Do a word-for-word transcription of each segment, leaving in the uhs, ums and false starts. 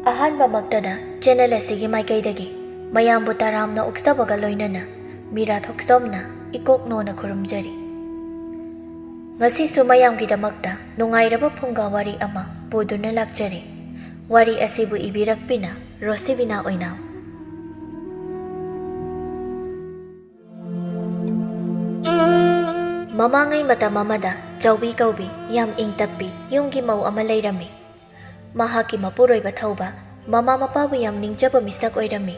ꯑꯍꯥꯟꯕꯃꯛꯇꯗ channel ꯑꯁꯤꯒꯤ ꯃꯥꯏꯀꯩꯗꯒꯤ ꯃꯌꯥꯝꯕꯨ ꯇꯔꯥꯝꯅ ꯑꯣꯛꯆꯕꯒ ꯂꯣꯏꯅꯅ ꯃꯤꯔꯥ ꯊꯣꯛꯆꯣꯝꯅ ꯏꯀꯣꯛ ꯅꯣꯟꯅ ꯈꯨꯔꯨꯝꯖꯔꯤ꯫ ꯉꯁꯤꯁꯨ ꯃꯌꯥꯝꯒꯤꯗꯃꯛꯇ ꯅꯨꯡꯉꯥꯏꯔꯕ ꯐꯨꯡꯒꯥ ꯋꯥꯔꯤ ꯑꯃ ꯄꯨꯗꯨꯅ ꯂꯥꯛꯆꯔꯤ꯫ ꯋꯥꯔꯤ ꯑꯁꯤꯕꯨ ꯏꯕꯤꯔꯛꯄꯤꯅ ꯔꯣꯁꯤꯕꯤꯅꯥ ꯑꯣꯏꯅꯥꯝ꯫ ꯃꯃꯥꯡꯉꯩ ꯃꯇꯝ ꯑꯃꯗ ꯆꯥꯎꯕꯤ ꯀꯧꯕꯤ ꯌꯥꯝ ꯏꯪ ꯇꯞꯄꯤ ꯌꯨꯝꯒꯤ ꯃꯧ ꯑꯃ ꯂꯩꯔꯝꯃꯤ꯫ ꯃꯍꯥꯛꯀꯤ ꯃꯄꯨꯔꯣꯏꯕ ꯊꯧꯕ ꯃꯃꯥ ꯃꯄꯥꯕꯨ ꯌꯥꯝ ꯅꯤꯡꯖꯕ ꯃꯤꯁꯛ ꯑꯣꯏꯔꯝꯃꯤ꯫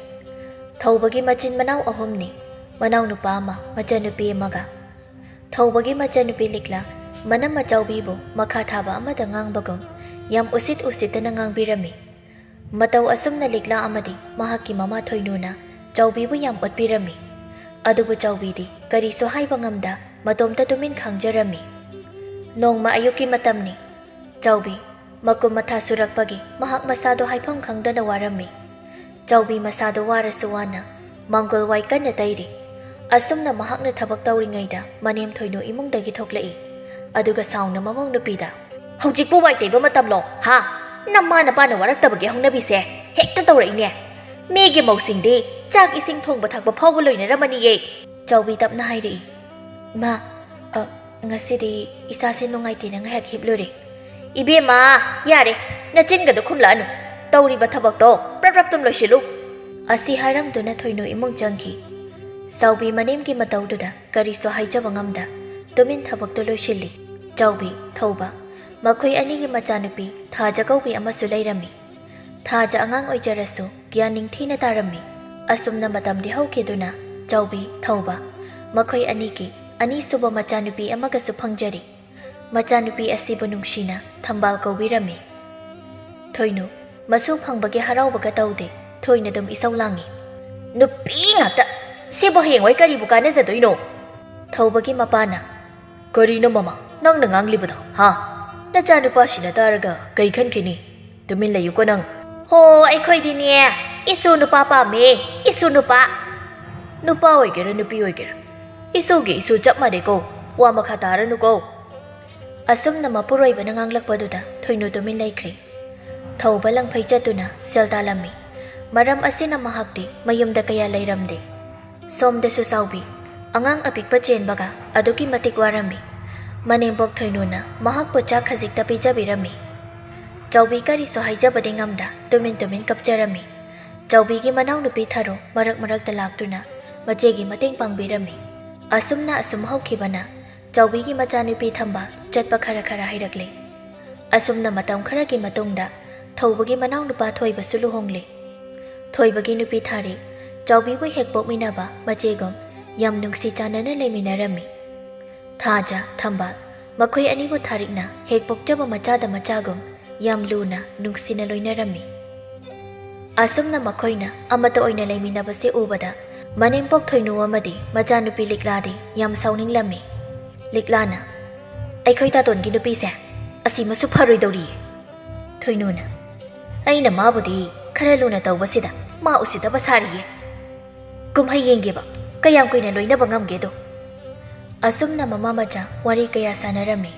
ꯊꯧꯕꯒꯤ ꯃꯆꯤꯟ ꯃꯅꯥꯎ ꯑꯍꯨꯝꯅꯤ, ꯃꯅꯥꯎꯅꯨꯄꯥ ꯑꯃ, ꯃꯆꯟꯅꯨꯄꯤ ꯑꯃꯒ꯫ ꯊꯧꯕꯒꯤ ꯃꯆꯟꯅꯨꯄꯤ ꯂꯤꯛꯂꯥ ꯃꯅꯝꯃ ꯆꯥꯎꯕꯤꯕꯨ ꯃꯈꯥ ꯊꯥꯕ ꯑꯃꯗ ꯉꯥꯡꯕꯒꯨꯝ ꯌꯥꯝ ꯎꯁꯤꯠ ꯎꯁꯤꯠꯇꯅ ꯉꯥꯡꯕꯤꯔꯝꯃꯤ꯫ ꯃꯇꯧ ꯑꯁꯨꯝꯅ ꯂꯤꯛꯂꯥ ꯑꯃꯗꯤ ꯃꯍꯥꯛꯀꯤ ꯃꯃꯥ ꯊꯣꯏꯅꯨꯅ ꯆꯥꯎꯕꯤꯕꯨ ꯌꯥꯝ ꯑꯣꯠꯄꯤꯔꯝꯃꯤ꯫ ꯑꯗꯨꯕꯨ ꯆꯥꯎꯕꯤꯗꯤ ꯀꯔꯤꯁꯨ ꯍꯥꯏꯕ ꯉꯝꯗ ꯃꯇꯣꯝꯇ ꯇꯨꯃꯤꯟ ꯈꯥꯡꯖꯔꯝꯃꯤ꯫ ꯅꯣꯡꯃ ꯑꯌꯨꯛꯀꯤ ꯃꯇꯝꯅꯤ꯫ ꯆꯥꯎꯕꯤ ꯃꯀꯨꯝ ꯃꯊꯥ ꯁꯨꯔꯛꯄꯒꯤ ꯃꯍꯥꯛ ꯃꯁꯥꯗꯣ ꯍꯥꯏꯐꯝ ꯈꯪꯗꯅ ꯋꯥꯔꯝꯃꯤ꯫ ꯆꯥꯎꯕꯤ ꯃꯁꯥꯗꯣ ꯋꯥꯔꯁꯨ ꯋꯥꯅ ꯃꯪꯒꯣꯜ ꯋꯥꯏ ꯀꯟꯅ ꯇꯩꯔꯤ꯫ ꯑꯁꯨꯝꯅ ꯃꯍꯥꯛꯅ ꯊꯕꯛ ꯇꯧꯔꯤꯉꯩꯗ ꯃꯅꯦꯝ ꯊꯣꯏꯅꯨ ꯏꯃꯨꯡꯗꯒꯤ ꯊꯣꯛꯂꯛꯏ꯫ ꯑꯗꯨꯒ ꯁꯥꯎꯅ ꯃꯃꯧ ꯅꯨꯄꯤꯗ, "ꯍꯧꯖꯤꯛꯄꯨ ꯋꯥꯏ ꯇꯩꯕ ꯃꯇꯝꯂꯣ? ꯍꯥ? ꯅꯃꯥ ꯅꯄꯥꯅ ꯋꯥꯔꯛꯇꯕꯒꯤ ꯍꯧꯅꯕꯤꯁꯦ ꯍꯦꯛꯇ ꯇꯧꯔꯛꯏꯅꯦ꯫ ꯃꯤꯒꯤ ꯃꯧꯁꯤꯡꯗꯤ ꯆꯥꯛ ꯏꯁꯤꯡ ꯊꯣꯡꯕ ꯊꯥꯛꯄ ꯐꯥꯎꯕ ꯂꯣꯏꯅꯔꯝꯃꯅꯤꯌꯦ꯫" ꯆꯥꯎꯕꯤ ꯇꯞꯅ ꯍꯥꯏꯔꯛꯏ, "ꯏꯃꯥ, ꯑ, ꯉꯁꯤꯗꯤ ꯏꯁꯥꯁꯦ ꯅꯨꯡꯉꯥꯏꯇꯦꯅ ꯉꯥꯏꯍꯥꯛ ꯍꯤꯞꯂꯨꯔꯦ꯫" "ꯏꯕꯦꯝꯃ, ꯌꯥꯔꯦ, ꯅꯆꯤꯟꯒꯗꯣ ꯈꯨꯝꯂꯛꯑꯅꯨ꯫ ꯇꯧꯔꯤꯕ ꯊꯕꯛꯇꯣ ꯄ꯭ꯔꯞ ꯄ꯭ꯔꯞ ꯇꯨꯝ ꯂꯣꯏꯁꯤꯜꯂꯨ꯫" ꯑꯁꯤ ꯍꯥꯏꯔꯝꯗꯨꯅ ꯊꯣꯏꯅꯨ ꯏꯃꯨꯡ ꯆꯪꯈꯤ꯫ ꯆꯥꯎꯕꯤ ꯃꯅꯦꯝꯒꯤ ꯃꯇꯧꯗꯨꯗ ꯀꯔꯤꯁꯨ ꯍꯥꯏꯖꯕ ꯉꯝꯗ ꯇꯨꯃꯤꯟ ꯊꯕꯛꯇꯨ ꯂꯣꯏꯁꯤꯜꯂꯤ꯫ ꯆꯥꯎꯕꯤ, ꯊꯧꯕ, ꯃꯈꯣꯏ ꯑꯅꯤꯒꯤ ꯃꯆꯥꯅꯨꯄꯤ ꯊꯥꯖ ꯀꯧꯕꯤ ꯑꯃꯁꯨ ꯂꯩꯔꯝꯃꯤ꯫ ꯊꯥꯖ ꯑꯉꯥꯡ ꯑꯣꯏꯖꯔꯁꯨ ꯒ꯭ꯌꯥꯟ ꯅꯤꯡꯊꯤꯅ ꯇꯥꯔꯝꯃꯤ꯫ ꯑꯁꯨꯝꯅ ꯃꯇꯝꯗꯤ ꯍꯧꯈꯤꯗꯨꯅ ꯆꯥꯎꯕꯤ, ꯊꯧꯕ, ꯃꯈꯣꯏ ꯑꯅꯤꯒꯤ ꯑꯅꯤꯁꯨꯕ ꯃꯆꯥꯅꯨꯄꯤ ꯑꯃꯒꯁꯨ ꯐꯪꯖꯔꯤ꯫ ꯃꯆꯥꯅꯨꯄꯤ ꯑꯁꯤꯕꯨ ꯅꯨꯡꯁꯤꯅ ꯊꯝꯕꯥꯜ ꯀꯧꯕꯤꯔꯝꯃꯤ꯫ ꯊꯣꯏꯅꯨ, ꯃꯁꯨ ꯐꯪꯕꯒꯤ ꯍꯔꯥꯎꯕꯒ ꯇꯧꯗꯦ, ꯊꯣꯏꯅ ꯑꯗꯨꯝ ꯏꯁꯧ ꯂꯥꯡꯉꯤ꯫ "ꯅꯨꯄꯤ ꯉꯥꯛꯇ! ꯁꯤꯕꯨ ꯍꯌꯦꯡꯋꯥꯏ ꯀꯔꯤꯕꯨ ꯀꯥꯟꯅꯖꯗꯣꯏꯅꯣ?" ꯊꯧꯕꯒꯤ ꯃꯄꯥꯅ, "ꯀꯔꯤꯅꯣ ꯃꯃꯥ, ꯅꯪꯅ ꯉꯥꯡꯂꯤꯕꯗꯣ, ꯍꯥ? ꯅꯆꯥꯅꯨꯄꯥꯁꯤꯅ ꯇꯥꯔꯒ ꯀꯩ ꯈꯟꯈꯤꯅꯤ? ꯇꯨꯃꯤꯟ ꯂꯩꯌꯨꯀꯣ ꯅꯪ꯫" "ꯍꯣ, ꯑꯩꯈꯣꯏꯗꯤꯅꯦ, ꯏꯁꯨ ꯅꯨꯄꯥ ꯄꯥꯝꯃꯦ, ꯏꯁꯨ ꯅꯨꯄꯥ꯫" "ꯅꯨꯄꯥ ꯑꯣꯏꯒꯦꯔꯥ ꯅꯨꯄꯤ ꯑꯣꯏꯒꯦꯔꯥ, ꯏꯁꯨꯒꯤ ꯏꯁꯨ ꯆꯞ ꯃꯥꯟꯅꯩꯀꯣ, ꯋꯥ ꯃꯈꯥ ꯇꯥꯔꯅꯨꯀꯣ꯫" ꯑꯁꯨꯝꯅ ꯃꯄꯨꯔꯣꯏꯕꯅ ꯉꯥꯡꯂꯛꯄꯗꯨꯗ ꯊꯣꯏꯅꯨ ꯇꯨꯃꯤꯟ ꯂꯩꯈ꯭ꯔꯦ꯫ ꯊꯧꯕ ꯂꯪꯐꯩ ꯆꯠꯇꯨꯅ ꯁꯦꯜ ꯇꯥꯜꯂꯝꯃꯤ꯫ ꯃꯔꯝ ꯑꯁꯤꯅ ꯃꯍꯥꯛꯇꯤ ꯃꯌꯨꯝꯗ ꯀꯌꯥ ꯂꯩꯔꯝꯗꯦ꯫ ꯁꯣꯝꯗꯁꯨ ꯆꯥꯎꯕꯤ ꯑꯉꯥꯡ ꯑꯄꯤꯛꯄ ꯆꯦꯟꯕꯒ ꯑꯗꯨꯛꯀꯤ ꯃꯇꯤꯛ ꯋꯥꯔꯝꯃꯤ꯫ ꯃꯅꯦꯝꯕꯣꯛ ꯊꯣꯏꯅꯨꯅ ꯃꯍꯥꯛꯄꯨ ꯆꯥꯛ ꯈꯖꯤꯛꯇ ꯄꯤꯖꯕꯤꯔꯝꯃꯤ꯫ ꯆꯥꯎꯕꯤ ꯀꯔꯤꯁꯨ ꯍꯥꯏꯖꯕꯗꯤ ꯉꯝꯗ ꯇꯨꯃꯤꯟ ꯇꯨꯃꯤꯟ ꯀꯞꯆꯔꯝꯃꯤ꯫ ꯆꯥꯎꯕꯤꯒꯤ ꯃꯅꯥꯎꯅꯨꯄꯤ ꯊꯥꯔꯣ ꯃꯔꯛ ꯃꯔꯛꯇ ꯂꯥꯛꯇꯨꯅ ꯃꯆꯦꯒꯤ ꯃꯇꯦꯡ ꯄꯥꯡꯕꯤꯔꯝꯃꯤ꯫ ꯑꯁꯨꯝꯅ ꯑꯁꯨꯝ ꯍꯧꯈꯤꯕꯅ ꯆꯥꯎꯕꯤꯒꯤ ꯃꯆꯥꯅꯨꯄꯤ ꯊꯝꯕꯥꯜ ꯆꯠꯄ ꯈꯔ ꯈꯔ ꯍꯩꯔꯛꯂꯦ꯫ ꯑꯁꯨꯝꯅ ꯃꯇꯝ ꯈꯔꯒꯤ ꯃꯇꯨꯡꯗ ꯊꯧꯕꯒꯤ ꯃꯅꯥꯎꯅꯨꯄꯥ ꯊꯣꯏꯕꯁꯨ ꯂꯨꯍꯣꯡꯂꯦ꯫ ꯊꯣꯏꯕꯒꯤ ꯅꯨꯄꯤ ꯊꯥꯔꯤ ꯆꯥꯎꯕꯤꯕꯨ ꯍꯦꯛ ꯄꯣꯛꯃꯤꯟꯅꯕ ꯃꯆꯦꯒꯨꯝ ꯌꯥꯝ ꯅꯨꯡꯁꯤ ꯆꯥꯟꯅꯅ ꯂꯩꯃꯤꯟꯅꯔꯝꯃꯤ꯫ ꯊꯥꯖ, ꯊꯝꯕꯥꯜ ꯃꯈꯣꯏ ꯑꯅꯤꯕꯨ ꯊꯥꯔꯤꯛꯅ ꯍꯦꯛ ꯄꯣꯛꯆꯕ ꯃꯆꯥꯗ ꯃꯆꯥꯒꯨꯝ ꯌꯥꯝ ꯂꯨꯅ ꯅꯨꯡꯁꯤꯅ ꯂꯣꯏꯅꯔꯝꯃꯤ꯫ ꯑꯁꯨꯝꯅ ꯃꯈꯣꯏꯅ ꯑꯃꯠꯇ ꯑꯣꯏꯅ ꯂꯩꯃꯤꯟꯅꯕꯁꯦ ꯎꯕꯗ ꯃꯅꯦꯝꯄꯣꯛ ꯊꯣꯏꯅꯨ ꯑꯃꯗꯤ ꯃꯆꯥꯅꯨꯄꯤ ꯂꯤꯛꯂꯥꯗꯤ ꯌꯥꯝ ꯁꯥꯎꯅꯤꯡꯂꯝꯃꯤ꯫ ꯂꯤꯛꯂꯥꯅ, "ꯑꯩꯈꯣꯏ ꯇꯥꯇꯣꯟꯒꯤ ꯅꯨꯄꯤꯁꯦ ꯑꯁꯤꯃꯁꯨ ꯐꯔꯣꯏꯗꯧꯔꯤꯌꯦ꯫" ꯊꯣꯏꯅꯨꯅ, "ꯑꯩꯅ ꯃꯥꯕꯨꯗꯤ ꯈꯔ ꯂꯨꯅ ꯇꯧꯕꯁꯤꯗ ꯃꯥ ꯎꯁꯤꯠꯇꯕ ꯁꯥꯔꯤꯌꯦ꯫ ꯀꯨꯝꯍꯩ ꯌꯦꯡꯒꯦꯕ, ꯀꯌꯥꯝ ꯀꯨꯏꯅ ꯂꯣꯏꯅꯕ ꯉꯝꯒꯦꯗꯣ꯫" ꯑꯁꯨꯝꯅ ꯃꯃꯥ ꯃꯆꯥ ꯋꯥꯔꯤ ꯀꯌꯥ ꯁꯥꯟꯅꯔꯝꯃꯤ꯫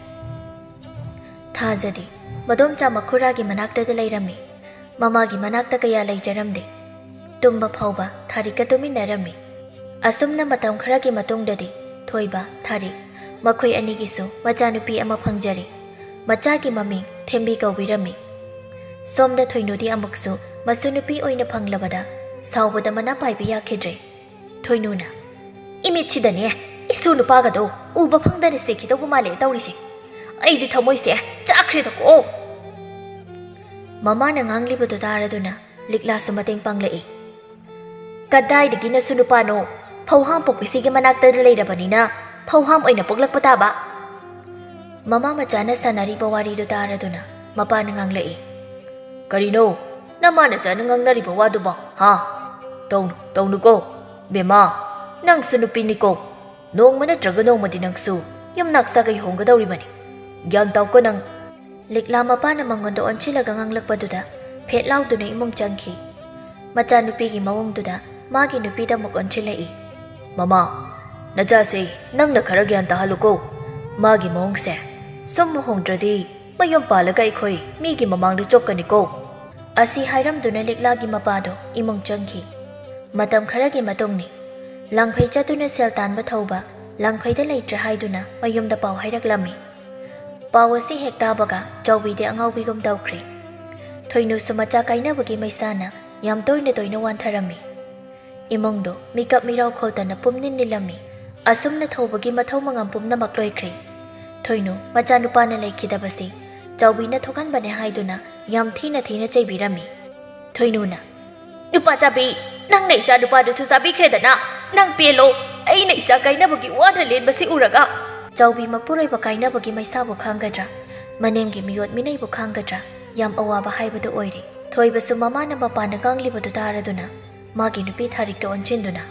ꯊꯥꯖꯗꯤ ꯃꯗꯣꯝꯆꯥ ꯃꯈꯨꯔꯥꯒꯤ ꯃꯅꯥꯛꯇꯗ ꯂꯩꯔꯝꯃꯤ꯫ ꯃꯃꯥꯒꯤ ꯃꯅꯥꯛꯇ ꯀꯌꯥ ꯂꯩꯖꯔꯝꯗꯦ꯫ ꯇꯨꯝꯕ ꯐꯥꯎꯕ ꯊꯥꯔꯤꯛꯀ ꯇꯨꯃꯤꯟꯅꯔꯝꯃꯤ꯫ ꯑꯁꯨꯝꯅ ꯃꯇꯝ ꯈꯔꯒꯤ ꯃꯇꯨꯡꯗꯗꯤ ꯊꯣꯏꯕ, ꯊꯥꯔꯤꯛ ꯃꯈꯣꯏ ꯑꯅꯤꯒꯤꯁꯨ ꯃꯆꯥꯅꯨꯄꯤ ꯑꯃ ꯐꯪꯖꯔꯦ꯫ ꯃꯆꯥꯒꯤ ꯃꯃꯤꯡ ꯊꯦꯝꯕꯤ ꯀꯧꯕꯤꯔꯝꯃꯤ꯫ ꯁꯣꯝꯗ ꯊꯣꯏꯅꯨꯗꯤ ꯑꯃꯨꯛꯁꯨ ꯃꯁꯨ ꯅꯨꯄꯤ ꯑꯣꯏꯅ ꯐꯪꯂꯕꯗ ꯁꯥꯎꯕꯗ ꯃꯅꯥ ꯄꯥꯏꯕ ꯌꯥꯈꯤꯗ꯭ꯔꯦ꯫ ꯊꯣꯏꯅꯨꯅ, "ꯏꯃꯤꯠꯁꯤꯗꯅꯦ ꯏꯁꯨ ꯅꯨꯄꯥꯒꯗꯣ ꯎꯕ ꯐꯪꯗꯅ ꯁꯤꯈꯤꯗꯧꯕ ꯃꯥꯜꯂꯦ ꯇꯧꯔꯤꯁꯦ꯫ ꯑꯩꯗꯤ ꯊꯃꯣꯏꯁꯦ ꯆꯥꯛꯈ꯭ꯔꯦꯗꯀꯣ꯫" ꯃꯃꯥꯅ ꯉꯥꯡꯂꯤꯕꯗꯨ ꯇꯥꯔꯗꯨꯅ ꯂꯤꯛꯂꯥꯁꯨ ꯃꯇꯦꯡ ꯄꯥꯡꯂꯛꯏ꯫ "ꯀꯗꯥꯏꯗꯒꯤ ꯅꯁꯨ ꯅꯨꯄꯥꯅꯣ? ꯐꯧꯍꯥꯝ ꯄꯣꯛꯄꯤꯁꯤꯒꯤ ꯃꯅꯥꯛꯇ ꯂꯩꯔꯕꯅꯤꯅ ꯐꯧꯍꯥꯝ ꯑꯣꯏꯅ ꯄꯣꯛꯂꯛꯄ ꯇꯥꯕ꯫" ꯃꯃꯥ ꯃꯆꯥꯅ ꯁꯥꯟꯅꯔꯤꯕ ꯋꯥꯔꯤꯗꯨ ꯇꯥꯔꯗꯨꯅ ꯃꯄꯥꯅ ꯉꯥꯡꯂꯛꯏ꯫ "ꯀꯔꯤꯅꯣ ꯅꯃꯥ ꯅꯆꯥꯅ ꯉꯥꯡꯅꯔꯤꯕ ꯋꯥꯗꯨꯕꯣ, ꯍꯥ? ꯇꯧꯅꯨ, ꯇꯧꯅꯨꯀꯣ꯫ ꯕꯦꯝꯃꯥ, ꯅꯪꯁꯨ ꯅꯨꯄꯤꯅꯤꯀꯣ꯫ ꯅꯣꯡꯃ ꯅꯠꯇ꯭ꯔꯒ ꯅꯣꯡꯃꯗꯤ ꯅꯪꯁꯨ ꯌꯨꯝꯅꯥꯛ ꯁꯥꯒꯩ ꯍꯣꯡꯒꯗꯧꯔꯤꯕꯅꯤ꯫ ꯒ꯭ꯌꯥꯟ ꯇꯥꯎꯀꯣ ꯅꯪ꯫" ꯂꯤꯛꯂꯥ ꯃꯄꯥꯅ ꯃꯉꯣꯟꯗ ꯑꯣꯟꯁꯤꯜꯂꯒ ꯉꯥꯡꯂꯛꯄꯗꯨꯗ ꯐꯦꯠ ꯂꯥꯎꯗꯨꯅ ꯏꯃꯨꯡ ꯆꯪꯈꯤ꯫ ꯃꯆꯥꯅꯨꯄꯤꯒꯤ ꯃꯑꯣꯡꯗꯨꯗ ꯃꯥꯒꯤ ꯅꯨꯄꯤꯗ ꯑꯃꯨꯛ ꯑꯣꯟꯁꯤꯜꯂꯛꯏ꯫ "ꯃꯃꯥ, ꯅꯆꯥꯁꯦ ꯅꯪꯅ ꯈꯔ ꯒ꯭ꯌꯥꯟ ꯇꯥꯍꯜꯂꯨꯀꯣ꯫ ꯃꯥꯒꯤ ꯃꯑꯣꯡꯁꯦ ꯁꯨꯝ ꯍꯣꯡꯗ꯭ꯔꯗꯤ "ꯃꯌꯨꯝ ꯄꯥꯜꯂꯒ ꯑꯩꯈꯣꯏ ꯃꯤꯒꯤ ꯃꯃꯥꯡꯗ ꯆꯣꯞꯀꯅꯤꯀꯣ"꯫ ꯑꯁꯤ ꯍꯥꯏꯔꯝꯗꯨꯅ ꯂꯤꯛꯂꯥꯒꯤ ꯃꯄꯥꯗꯣ ꯏꯃꯨꯡ ꯆꯪꯈꯤ꯫ ꯃꯇꯝ ꯈꯔꯒꯤ ꯃꯇꯨꯡꯅꯤ꯫ ꯂꯥꯡꯐꯩ ꯆꯠꯇꯨꯅ ꯁꯦꯜ ꯇꯥꯟꯕ ꯊꯧꯕ ꯂꯥꯡꯐꯩꯗ ꯂꯩꯇ꯭ꯔꯦ ꯍꯥꯏꯗꯨꯅ ꯃꯌꯨꯝꯗ ꯄꯥꯎ ꯍꯥꯏꯔꯛꯂꯝꯃꯤ꯫ ꯄꯥꯎ ꯑꯁꯤ ꯍꯦꯛ ꯇꯥꯕꯒ ꯆꯥꯎꯕꯤꯗꯤ ꯑꯉꯥꯎꯕꯤꯒꯨꯝ ꯇꯧꯈ꯭ꯔꯦ꯫ ꯊꯣꯏꯅꯨꯁꯨ ꯃꯆꯥ ꯀꯥꯏꯅꯕꯒꯤ ꯃꯩꯁꯥꯅ ꯌꯥꯝ ꯇꯣꯏꯅ ꯇꯣꯏꯅ ꯋꯥꯟꯊꯔꯝꯃꯤ꯫ ꯏꯃꯨꯡꯗꯣ ꯃꯤꯀꯞ ꯃꯤꯔꯥꯎ ꯈꯣꯜꯇꯅ ꯄꯨꯝꯅꯤꯟ ꯅꯤꯜꯂꯝꯃꯤ꯫ ꯑꯁꯨꯝꯅ ꯊꯧꯕꯒꯤ ꯃꯊꯧ ꯃꯉꯝ ꯄꯨꯝꯅꯃꯛ ꯂꯣꯏꯈ꯭ꯔꯦ꯫ ꯊꯣꯏꯅꯨ ꯃꯆꯥꯅꯨꯄꯥꯅ ꯂꯩꯈꯤꯗꯕꯁꯤ ꯆꯥꯎꯕꯤꯅ ꯊꯣꯛꯍꯟꯕꯅꯦ ꯍꯥꯏꯗꯨꯅ ꯌꯥꯝ ꯊꯤꯅ ꯊꯤꯅ ꯆꯩꯕꯤꯔꯝꯃꯤ꯫ ꯊꯣꯏꯅꯨꯅ, "ꯅꯨꯄꯥ ꯆꯥꯕꯤ, ꯅꯪꯅ ꯏꯆꯥ ꯅꯨꯄꯥꯗꯨꯁꯨ ꯆꯥꯕꯤꯈ꯭ꯔꯦꯗꯅ꯫ ꯅꯪ ꯄꯦꯜꯂꯣ꯫ ꯑꯩꯅ ꯏꯆꯥ ꯀꯥꯏꯅꯕꯒꯤ ꯋꯥꯅ ꯂꯦꯟꯕꯁꯤ ꯎꯔꯒ"꯫ ꯆꯥꯎꯕꯤ ꯃꯄꯨꯔꯣꯏꯕ ꯀꯥꯏꯅꯕꯒꯤ ꯃꯩꯁꯥꯕꯨ ꯈꯥꯡꯒꯗ꯭ꯔꯥ, ꯃꯅꯦꯝꯒꯤ ꯃꯤꯑꯣꯠ ꯃꯤꯅꯩꯕꯨ ꯈꯥꯡꯒꯗ꯭ꯔꯥ, ꯌꯥꯝ ꯑꯋꯥꯕ ꯍꯥꯏꯕꯗꯨ ꯑꯣꯏꯔꯦ꯫ ꯊꯣꯏꯕꯁꯨ ꯃꯃꯥꯅ ꯃꯄꯥꯟꯗ ꯉꯥꯡꯂꯤꯕꯗꯨ ꯇꯥꯔꯗꯨꯅ ꯃꯥꯒꯤ ꯅꯨꯄꯤ ꯊꯥꯔꯤꯛꯇ ꯑꯣꯟꯁꯤꯟꯗꯨꯅ,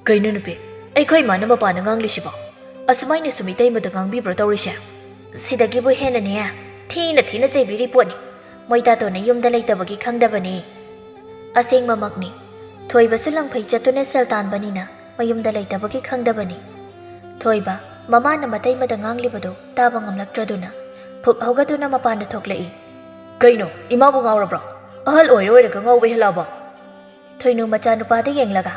"ꯀꯩꯅꯣ ꯅꯨꯄꯤ, ꯑꯩꯈꯣꯏ ꯏꯃꯥꯅ ꯃꯄꯥꯟꯗ ꯉꯥꯡꯂꯤꯁꯤꯕꯣ? ꯑꯁꯨꯃꯥꯏꯅꯁꯨ ꯃꯤꯇꯩꯃꯗ ꯉꯥꯡꯕꯤꯕ꯭ꯔꯣ ꯇꯧꯔꯤꯁꯦ?" "ꯁꯤꯗꯒꯤꯕꯨ ꯍꯦꯟꯅꯅꯦ ꯊꯤꯅ ꯊꯤꯅ ꯆꯩꯕꯤꯔꯤ ꯄꯣꯠꯅꯤ꯫ ꯃꯣꯏ ꯇꯥꯇꯣꯟꯅ ꯌꯨꯝꯗ ꯂꯩꯇꯕꯒꯤ ꯈꯪꯗꯕꯅꯤ"꯫ ꯑꯁꯦꯡꯕꯃꯛꯅꯤ꯫ ꯊꯣꯏꯕꯁꯨ ꯂꯪꯐꯩ ꯆꯠꯇꯨꯅ ꯁꯦꯜ ꯇꯥꯟꯕꯅꯤꯅ ꯃꯌꯨꯝꯗ ꯂꯩꯇꯕꯒꯤ ꯈꯪꯗꯕꯅꯤ꯫ ꯊꯣꯏꯕ ꯃꯃꯥꯅ ꯃꯇꯩꯃꯗ ꯉꯥꯡꯂꯤꯕꯗꯨ ꯇꯥꯕ ꯉꯝꯂꯛꯇ꯭ꯔꯗꯨꯅ ꯐꯨꯛ ꯍꯧꯒꯠꯇꯨꯅ ꯃꯄꯥꯟꯗ ꯊꯣꯛꯂꯛꯏ꯫ "ꯀꯩꯅꯣ, ꯏꯃꯥꯕꯨ ꯉꯥꯎꯔꯕ꯭ꯔꯣ? ꯑꯍꯜ ꯑꯣꯏꯔ ꯑꯣꯏꯔꯒ ꯉꯥꯎꯕ ꯍꯦꯜꯂꯛꯑꯕꯣ?" ꯊꯣꯏꯅꯨ ꯃꯆꯥꯅꯨꯄꯥꯗ ꯌꯦꯡꯂꯒ,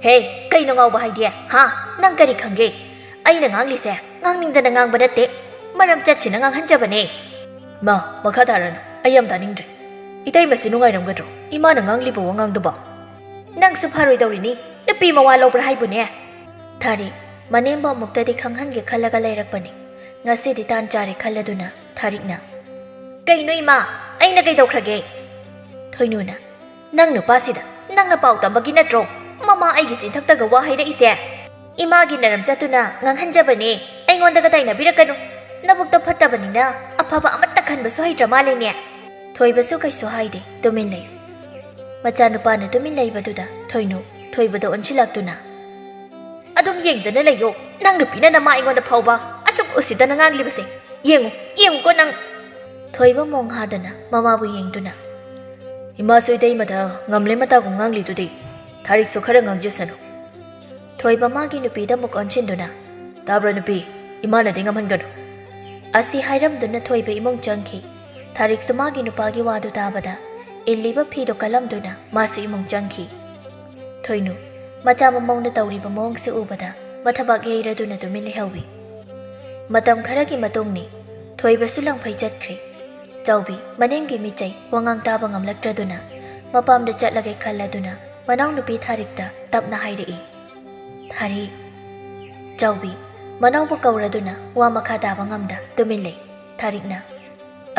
"ꯍꯦ, ꯀꯩꯅꯣ ꯉꯥꯎꯕ ꯍꯥꯏꯗꯤ? ꯍꯥ? ꯅꯪ ꯀꯔꯤ ꯈꯪꯒꯦ? ꯑꯩꯅ ꯉꯥꯡꯂꯤꯁꯦ ꯉꯥꯡꯅꯤꯡꯗꯅ ꯉꯥꯡꯕ ꯅꯠꯇꯦ꯫ ꯃꯔꯝ ꯆꯠꯁꯤꯅ ꯉꯥꯡꯍꯟꯖꯕꯅꯦ"꯫ "ꯃꯥ, ꯃꯈꯥ ꯇꯥꯔꯅꯨ꯫ ꯑꯩ ꯌꯥꯝ ꯇꯥꯅꯤꯡꯗ꯭ꯔꯦ꯫ ꯏꯇꯩꯃꯁꯤ ꯅꯨꯡꯉꯥꯏꯔꯝꯒꯗ꯭ꯔꯣ ꯏꯃꯥꯅ ꯉꯥꯡꯂꯤꯕ ꯋꯥꯉꯥꯡꯗꯨꯕꯣ?" "ꯅꯪꯁꯨ ꯐꯔꯣꯏꯗꯧꯔꯤꯅꯤ꯫ ꯅꯨꯄꯤ ꯃꯋꯥ ꯂꯧꯕ꯭ꯔꯥ ꯍꯥꯏꯕꯨꯅꯦ?" ꯊꯥꯔꯤ ꯃꯅꯦꯝꯕ ꯑꯃꯨꯛꯇꯗꯤ ꯈꯪꯍꯟꯒꯦ ꯈꯜꯂꯒ ꯂꯩꯔꯛꯄꯅꯤ꯫ ꯉꯁꯤꯗꯤ ꯇꯥꯟ ꯆꯥꯔꯦ ꯈꯜꯂꯗꯨꯅ ꯊꯥꯔꯤꯛꯅ, "ꯀꯩꯅꯣ ꯏꯃꯥ? ꯑꯩꯅ ꯀꯩꯗꯧꯈ꯭ꯔꯒꯦ?" ꯊꯣꯏꯅꯨꯅ, "ꯅꯪ ꯅꯨꯄꯥꯁꯤꯗ ꯅꯪꯅ ꯄꯥꯎ ꯇꯝꯕꯒꯤ ꯅꯠꯇ꯭ꯔꯣ ꯃꯃꯥ ꯑꯩꯒꯤ ꯆꯤꯟꯊꯛꯇꯒ ꯋꯥ ꯍꯥꯏꯔꯛꯏꯁꯦ? ꯏꯃꯥꯒꯤ ꯅꯔꯝ ꯆꯠꯇꯨꯅ ꯉꯥꯡꯍꯟꯖꯕꯅꯦ, ꯑꯩꯉꯣꯟꯗꯒ ꯇꯥꯏꯅꯕꯤꯔꯛꯀꯅꯨ꯫ ꯅꯕꯨꯛꯇꯣ ꯐꯠꯇꯕꯅꯤꯅ ꯑꯐꯕ ꯑꯃꯠꯇ ꯈꯟꯕꯁꯨ ꯍꯩꯇ꯭ꯔ ꯃꯥꯜꯂꯦꯅꯦ"꯫ ꯊꯣꯏꯕꯁꯨ ꯀꯩꯁꯨ ꯍꯥꯏꯗꯦ, ꯇꯨꯃꯤꯟ ꯂꯩ꯫ ꯃꯆꯥꯅꯨꯄꯥꯅ ꯇꯨꯃꯤꯟ ꯂꯩꯕꯗꯨꯗ ꯊꯣꯏꯅꯨ ꯊꯣꯏꯕꯗ ꯑꯣꯟꯁꯤꯜꯂꯛꯇꯨꯅ, "ꯑꯗꯨꯝ ꯌꯦꯡꯗꯨꯅ ꯂꯩꯌꯣ꯫ ꯅꯪ ꯅꯨꯄꯤꯅ ꯅꯃꯥ ꯑꯩꯉꯣꯟꯗ ꯐꯥꯎꯕ ꯑꯁꯨꯛ ꯎꯁꯤꯠꯇꯅ ꯉꯥꯡꯂꯤꯕꯁꯦ ꯌꯦꯡꯉꯨ, ꯌꯦꯡꯉꯨꯀꯣ ꯅꯪ"꯫ ꯊꯣꯏꯕ ꯃꯣꯡ ꯍꯥꯗꯅ ꯃꯃꯥꯕꯨ ꯌꯦꯡꯗꯨꯅ, "ꯏꯃꯥꯁꯨ ꯏꯇꯩꯃꯗ ꯉꯝꯂꯦ ꯃꯇꯥꯒꯨꯝ ꯉꯥꯡꯂꯤꯗꯨꯗꯤ, ꯊꯥꯔꯤꯛꯁꯨ ꯈꯔ ꯉꯥꯡꯖꯁꯅꯨ"꯫ ꯊꯣꯏꯕ ꯃꯥꯒꯤ ꯅꯨꯄꯤꯗ ꯑꯃꯨꯛ ꯑꯣꯟꯁꯤꯟꯗꯨꯅ, "ꯇꯥꯕ꯭ꯔꯥ ꯅꯨꯄꯤ, ꯏꯃꯥꯅꯗꯤ ꯉꯝꯍꯟꯒꯅꯨ"꯫ ꯑꯁꯤ ꯍꯥꯏꯔꯝꯗꯨꯅ ꯊꯣꯏꯕ ꯏꯃꯨꯡ ꯆꯪꯈꯤ꯫ ꯊꯥꯔꯤꯛꯁꯨ ꯃꯥꯒꯤ ꯅꯨꯄꯥꯒꯤ ꯋꯥꯗꯨ ꯇꯥꯕꯗ ꯏꯜꯂꯤꯕ ꯐꯤꯗꯨ ꯀꯜꯂꯝꯗꯨꯅ ꯃꯥꯁꯨ ꯏꯃꯨꯡ ꯆꯪꯈꯤ꯫ ꯊꯣꯏꯅꯨ, ꯃꯆꯥ ꯃꯃꯧꯅ ꯇꯧꯔꯤꯕ ꯃꯑꯣꯡꯁꯦ ꯎꯕꯗ ꯃꯊꯕꯥꯛ ꯌꯩꯔꯗꯨꯅ ꯇꯨꯃꯤꯟ ꯂꯩꯍꯧꯏ꯫ ꯃꯇꯝ ꯈꯔꯒꯤ ꯃꯇꯨꯡꯅꯤ꯫ ꯊꯣꯏꯕꯁꯨ ꯂꯪꯐꯩ ꯆꯠꯈ꯭ꯔꯦ꯫ ꯆꯥꯎꯕꯤ ꯃꯅꯦꯝꯒꯤ ꯃꯤꯆꯩ ꯋꯥꯉꯥꯡ ꯇꯥꯕ ꯉꯝꯂꯛꯇ꯭ꯔꯗꯨꯅ ꯃꯄꯥꯝꯗ ꯆꯠꯂꯒꯦ ꯈꯜꯂꯗꯨꯅ ꯃꯅꯥꯎꯅꯨꯄꯤ ꯊꯥꯔꯤꯛꯇ ꯇꯞꯅ ꯍꯥꯏꯔꯛꯏ, "ꯊꯥꯔꯤꯛ꯫" ꯆꯥꯎꯕꯤ ꯃꯅꯥꯎꯕꯨ ꯀꯧꯔꯗꯨꯅ ꯋꯥ ꯃꯈꯥ ꯇꯥꯕ ꯉꯝꯗ ꯇꯨꯃꯤꯟ ꯂꯩ꯫ ꯊꯥꯔꯤꯛꯅ,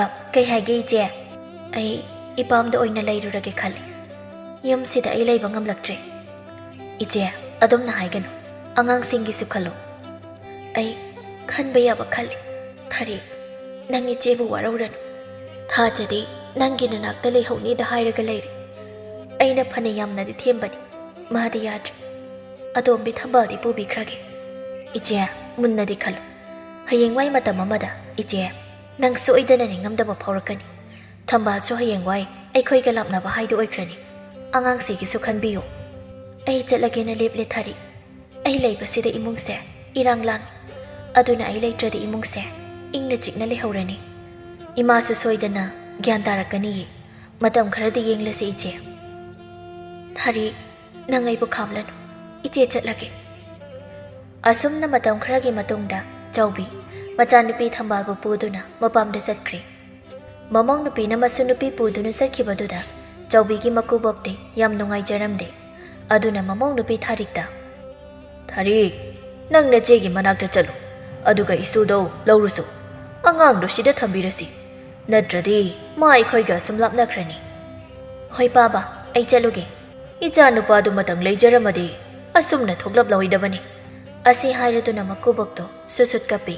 "ꯑ, ꯀꯩ ꯍꯥꯏꯒꯦ ꯏꯆꯦ?" "ꯑꯩ ꯏꯄꯥꯝꯗ ꯑꯣꯏꯅ ꯂꯩꯔꯨꯔꯒꯦ ꯈꯜꯂꯤ꯫ ꯌꯨꯝꯁꯤꯗ ꯑꯩ ꯂꯩꯕ ꯉꯝꯂꯛꯇ꯭ꯔꯦ꯫" "ꯏꯆꯦ, ꯑꯗꯨꯝꯅ ꯍꯥꯏꯒꯅꯨ꯫ ꯑꯉꯥꯡꯁꯤꯡꯒꯤꯁꯨ ꯈꯜꯂꯨ꯫" "ꯑꯩ ꯈꯟꯕ ꯌꯥꯕ ꯈꯜꯂꯤ꯫ ꯊꯥꯔꯤꯛ, ꯅꯪ ꯏꯆꯦꯕꯨ ꯋꯥꯔꯧꯔꯅꯨ꯫ ꯊꯥꯖꯗꯦ ꯅꯪꯒꯤ ꯅꯅꯥꯛꯇ ꯂꯩꯍꯧꯅꯤꯗ ꯍꯥꯏꯔꯒ ꯂꯩꯔꯦ꯫ ꯑꯩꯅ ꯐꯅ ꯌꯥꯝꯅꯗꯤ ꯊꯦꯝꯕꯅꯤ, ꯃꯥꯗꯤ ꯌꯥꯗ꯭ꯔꯦ꯫ ꯑꯇꯣꯝꯕꯤ ꯊꯝꯕꯥꯜꯗꯤ ꯄꯨꯕꯤꯈ꯭ꯔꯒꯦ꯫" "ꯏꯆꯦ, ꯃꯨꯟꯅꯗꯤ ꯈꯜꯂꯨ꯫ ꯍꯌꯦꯡꯋꯥꯏ ꯃꯇꯝ ꯑꯃꯗ, ꯏꯆꯦ, ꯅꯪ ꯁꯣꯏꯗꯅ ꯅꯤꯡꯉꯝꯗꯕ ꯐꯥꯎꯔꯛꯀꯅꯤ꯫ ꯊꯝꯕꯥꯜꯁꯨ ꯍꯌꯦꯡꯋꯥꯏ ꯑꯩꯈꯣꯏꯒ ꯂꯥꯞꯅꯕ ꯍꯥꯏꯗꯨ ꯑꯣꯏꯈ꯭ꯔꯅꯤ꯫ ꯑꯉꯥꯡꯁꯤꯒꯤꯁꯨ ꯈꯟꯕꯤꯌꯨ꯫" "ꯑꯩ ꯆꯠꯂꯒꯦꯅ ꯂꯦꯞꯂꯦ ꯊꯥꯔꯤꯛ꯫ ꯑꯩ ꯂꯩꯕꯁꯤꯗ ꯏꯃꯨꯡꯁꯦ ꯏꯔꯥꯡ ꯂꯥꯡꯉꯤ꯫ ꯑꯗꯨꯅ ꯑꯩ ꯂꯩꯇ꯭ꯔꯗꯤ ꯏꯃꯨꯡꯁꯦ ꯏꯪꯅ ꯆꯤꯛꯅ ꯂꯩꯍꯧꯔꯅꯤ꯫ ꯏꯃꯥꯁꯨ ꯁꯣꯏꯗꯅ ꯒ꯭ꯌꯥꯟ ꯇꯥꯔꯛꯀꯅꯤꯌꯦ꯫ ꯃꯇꯝ ꯈꯔꯗꯤ ꯌꯦꯡꯂꯁꯤ ꯏꯆꯦ꯫" "ꯊꯥꯔꯤꯛ, ꯅꯪ ꯑꯩꯕꯨ ꯈꯥꯝꯂꯅꯨ꯫ ꯏꯆꯦ ꯆꯠꯂꯒꯦ꯫" ꯑꯁꯨꯝꯅ ꯃꯇꯝ ꯈꯔꯒꯤ ꯃꯇꯨꯡꯗ ꯆꯥꯎꯕꯤ ꯃꯆꯥꯅꯨꯄꯤ ꯊꯝꯕꯥꯜꯕꯨ ꯄꯨꯗꯨꯅ ꯃꯄꯥꯝꯗ ꯆꯠꯈ꯭ꯔꯦ꯫ ꯃꯃꯧ ꯅꯨꯄꯤꯅ ꯃꯁꯨ ꯅꯨꯄꯤ ꯄꯨꯗꯨꯅ ꯆꯠꯈꯤꯕꯗꯨꯗ ꯆꯥꯎꯕꯤꯒꯤ ꯃꯀꯨꯕꯣꯛꯇꯤ ꯌꯥꯝ ꯅꯨꯡꯉꯥꯏꯖꯔꯝꯗꯦ꯫ ꯑꯗꯨꯅ ꯃꯃꯧ ꯅꯨꯄꯤ ꯊꯥꯔꯤꯛꯇ, "ꯊꯥꯔꯤꯛ, ꯅꯪ ꯅꯆꯦꯒꯤ ꯃꯅꯥꯛꯇ ꯆꯠꯂꯨ꯫ ꯑꯗꯨꯒ ꯏꯁꯨꯗꯣ ꯂꯧꯔꯨꯁꯨ꯫ ꯑꯉꯥꯡꯗꯣ ꯁꯤꯗ ꯊꯝꯕꯤꯔꯁꯤ꯫ ꯅꯠꯇ꯭ꯔꯗꯤ ꯃꯥ ꯑꯩꯈꯣꯏꯒ ꯑꯁꯨꯝ ꯂꯥꯞꯅꯈ꯭ꯔꯅꯤ꯫" "ꯍꯣꯏ ꯄꯥꯕ, ꯑꯩ ꯆꯠꯂꯨꯒꯦ꯫" "ꯏꯆꯥ ꯅꯨꯄꯥꯗꯨꯃꯇꯪ ꯂꯩꯖꯔꯝꯃꯗꯤ ꯑꯁꯨꯝꯅ ꯊꯣꯛꯂꯞꯂꯣꯏꯗꯕꯅꯤ꯫" ꯑꯁꯤ ꯍꯥꯏꯔꯗꯨꯅ ꯃꯀꯨꯕꯣꯛꯇꯣ ꯁꯨꯠ ꯁꯨꯠ ꯀꯞꯄꯤ꯫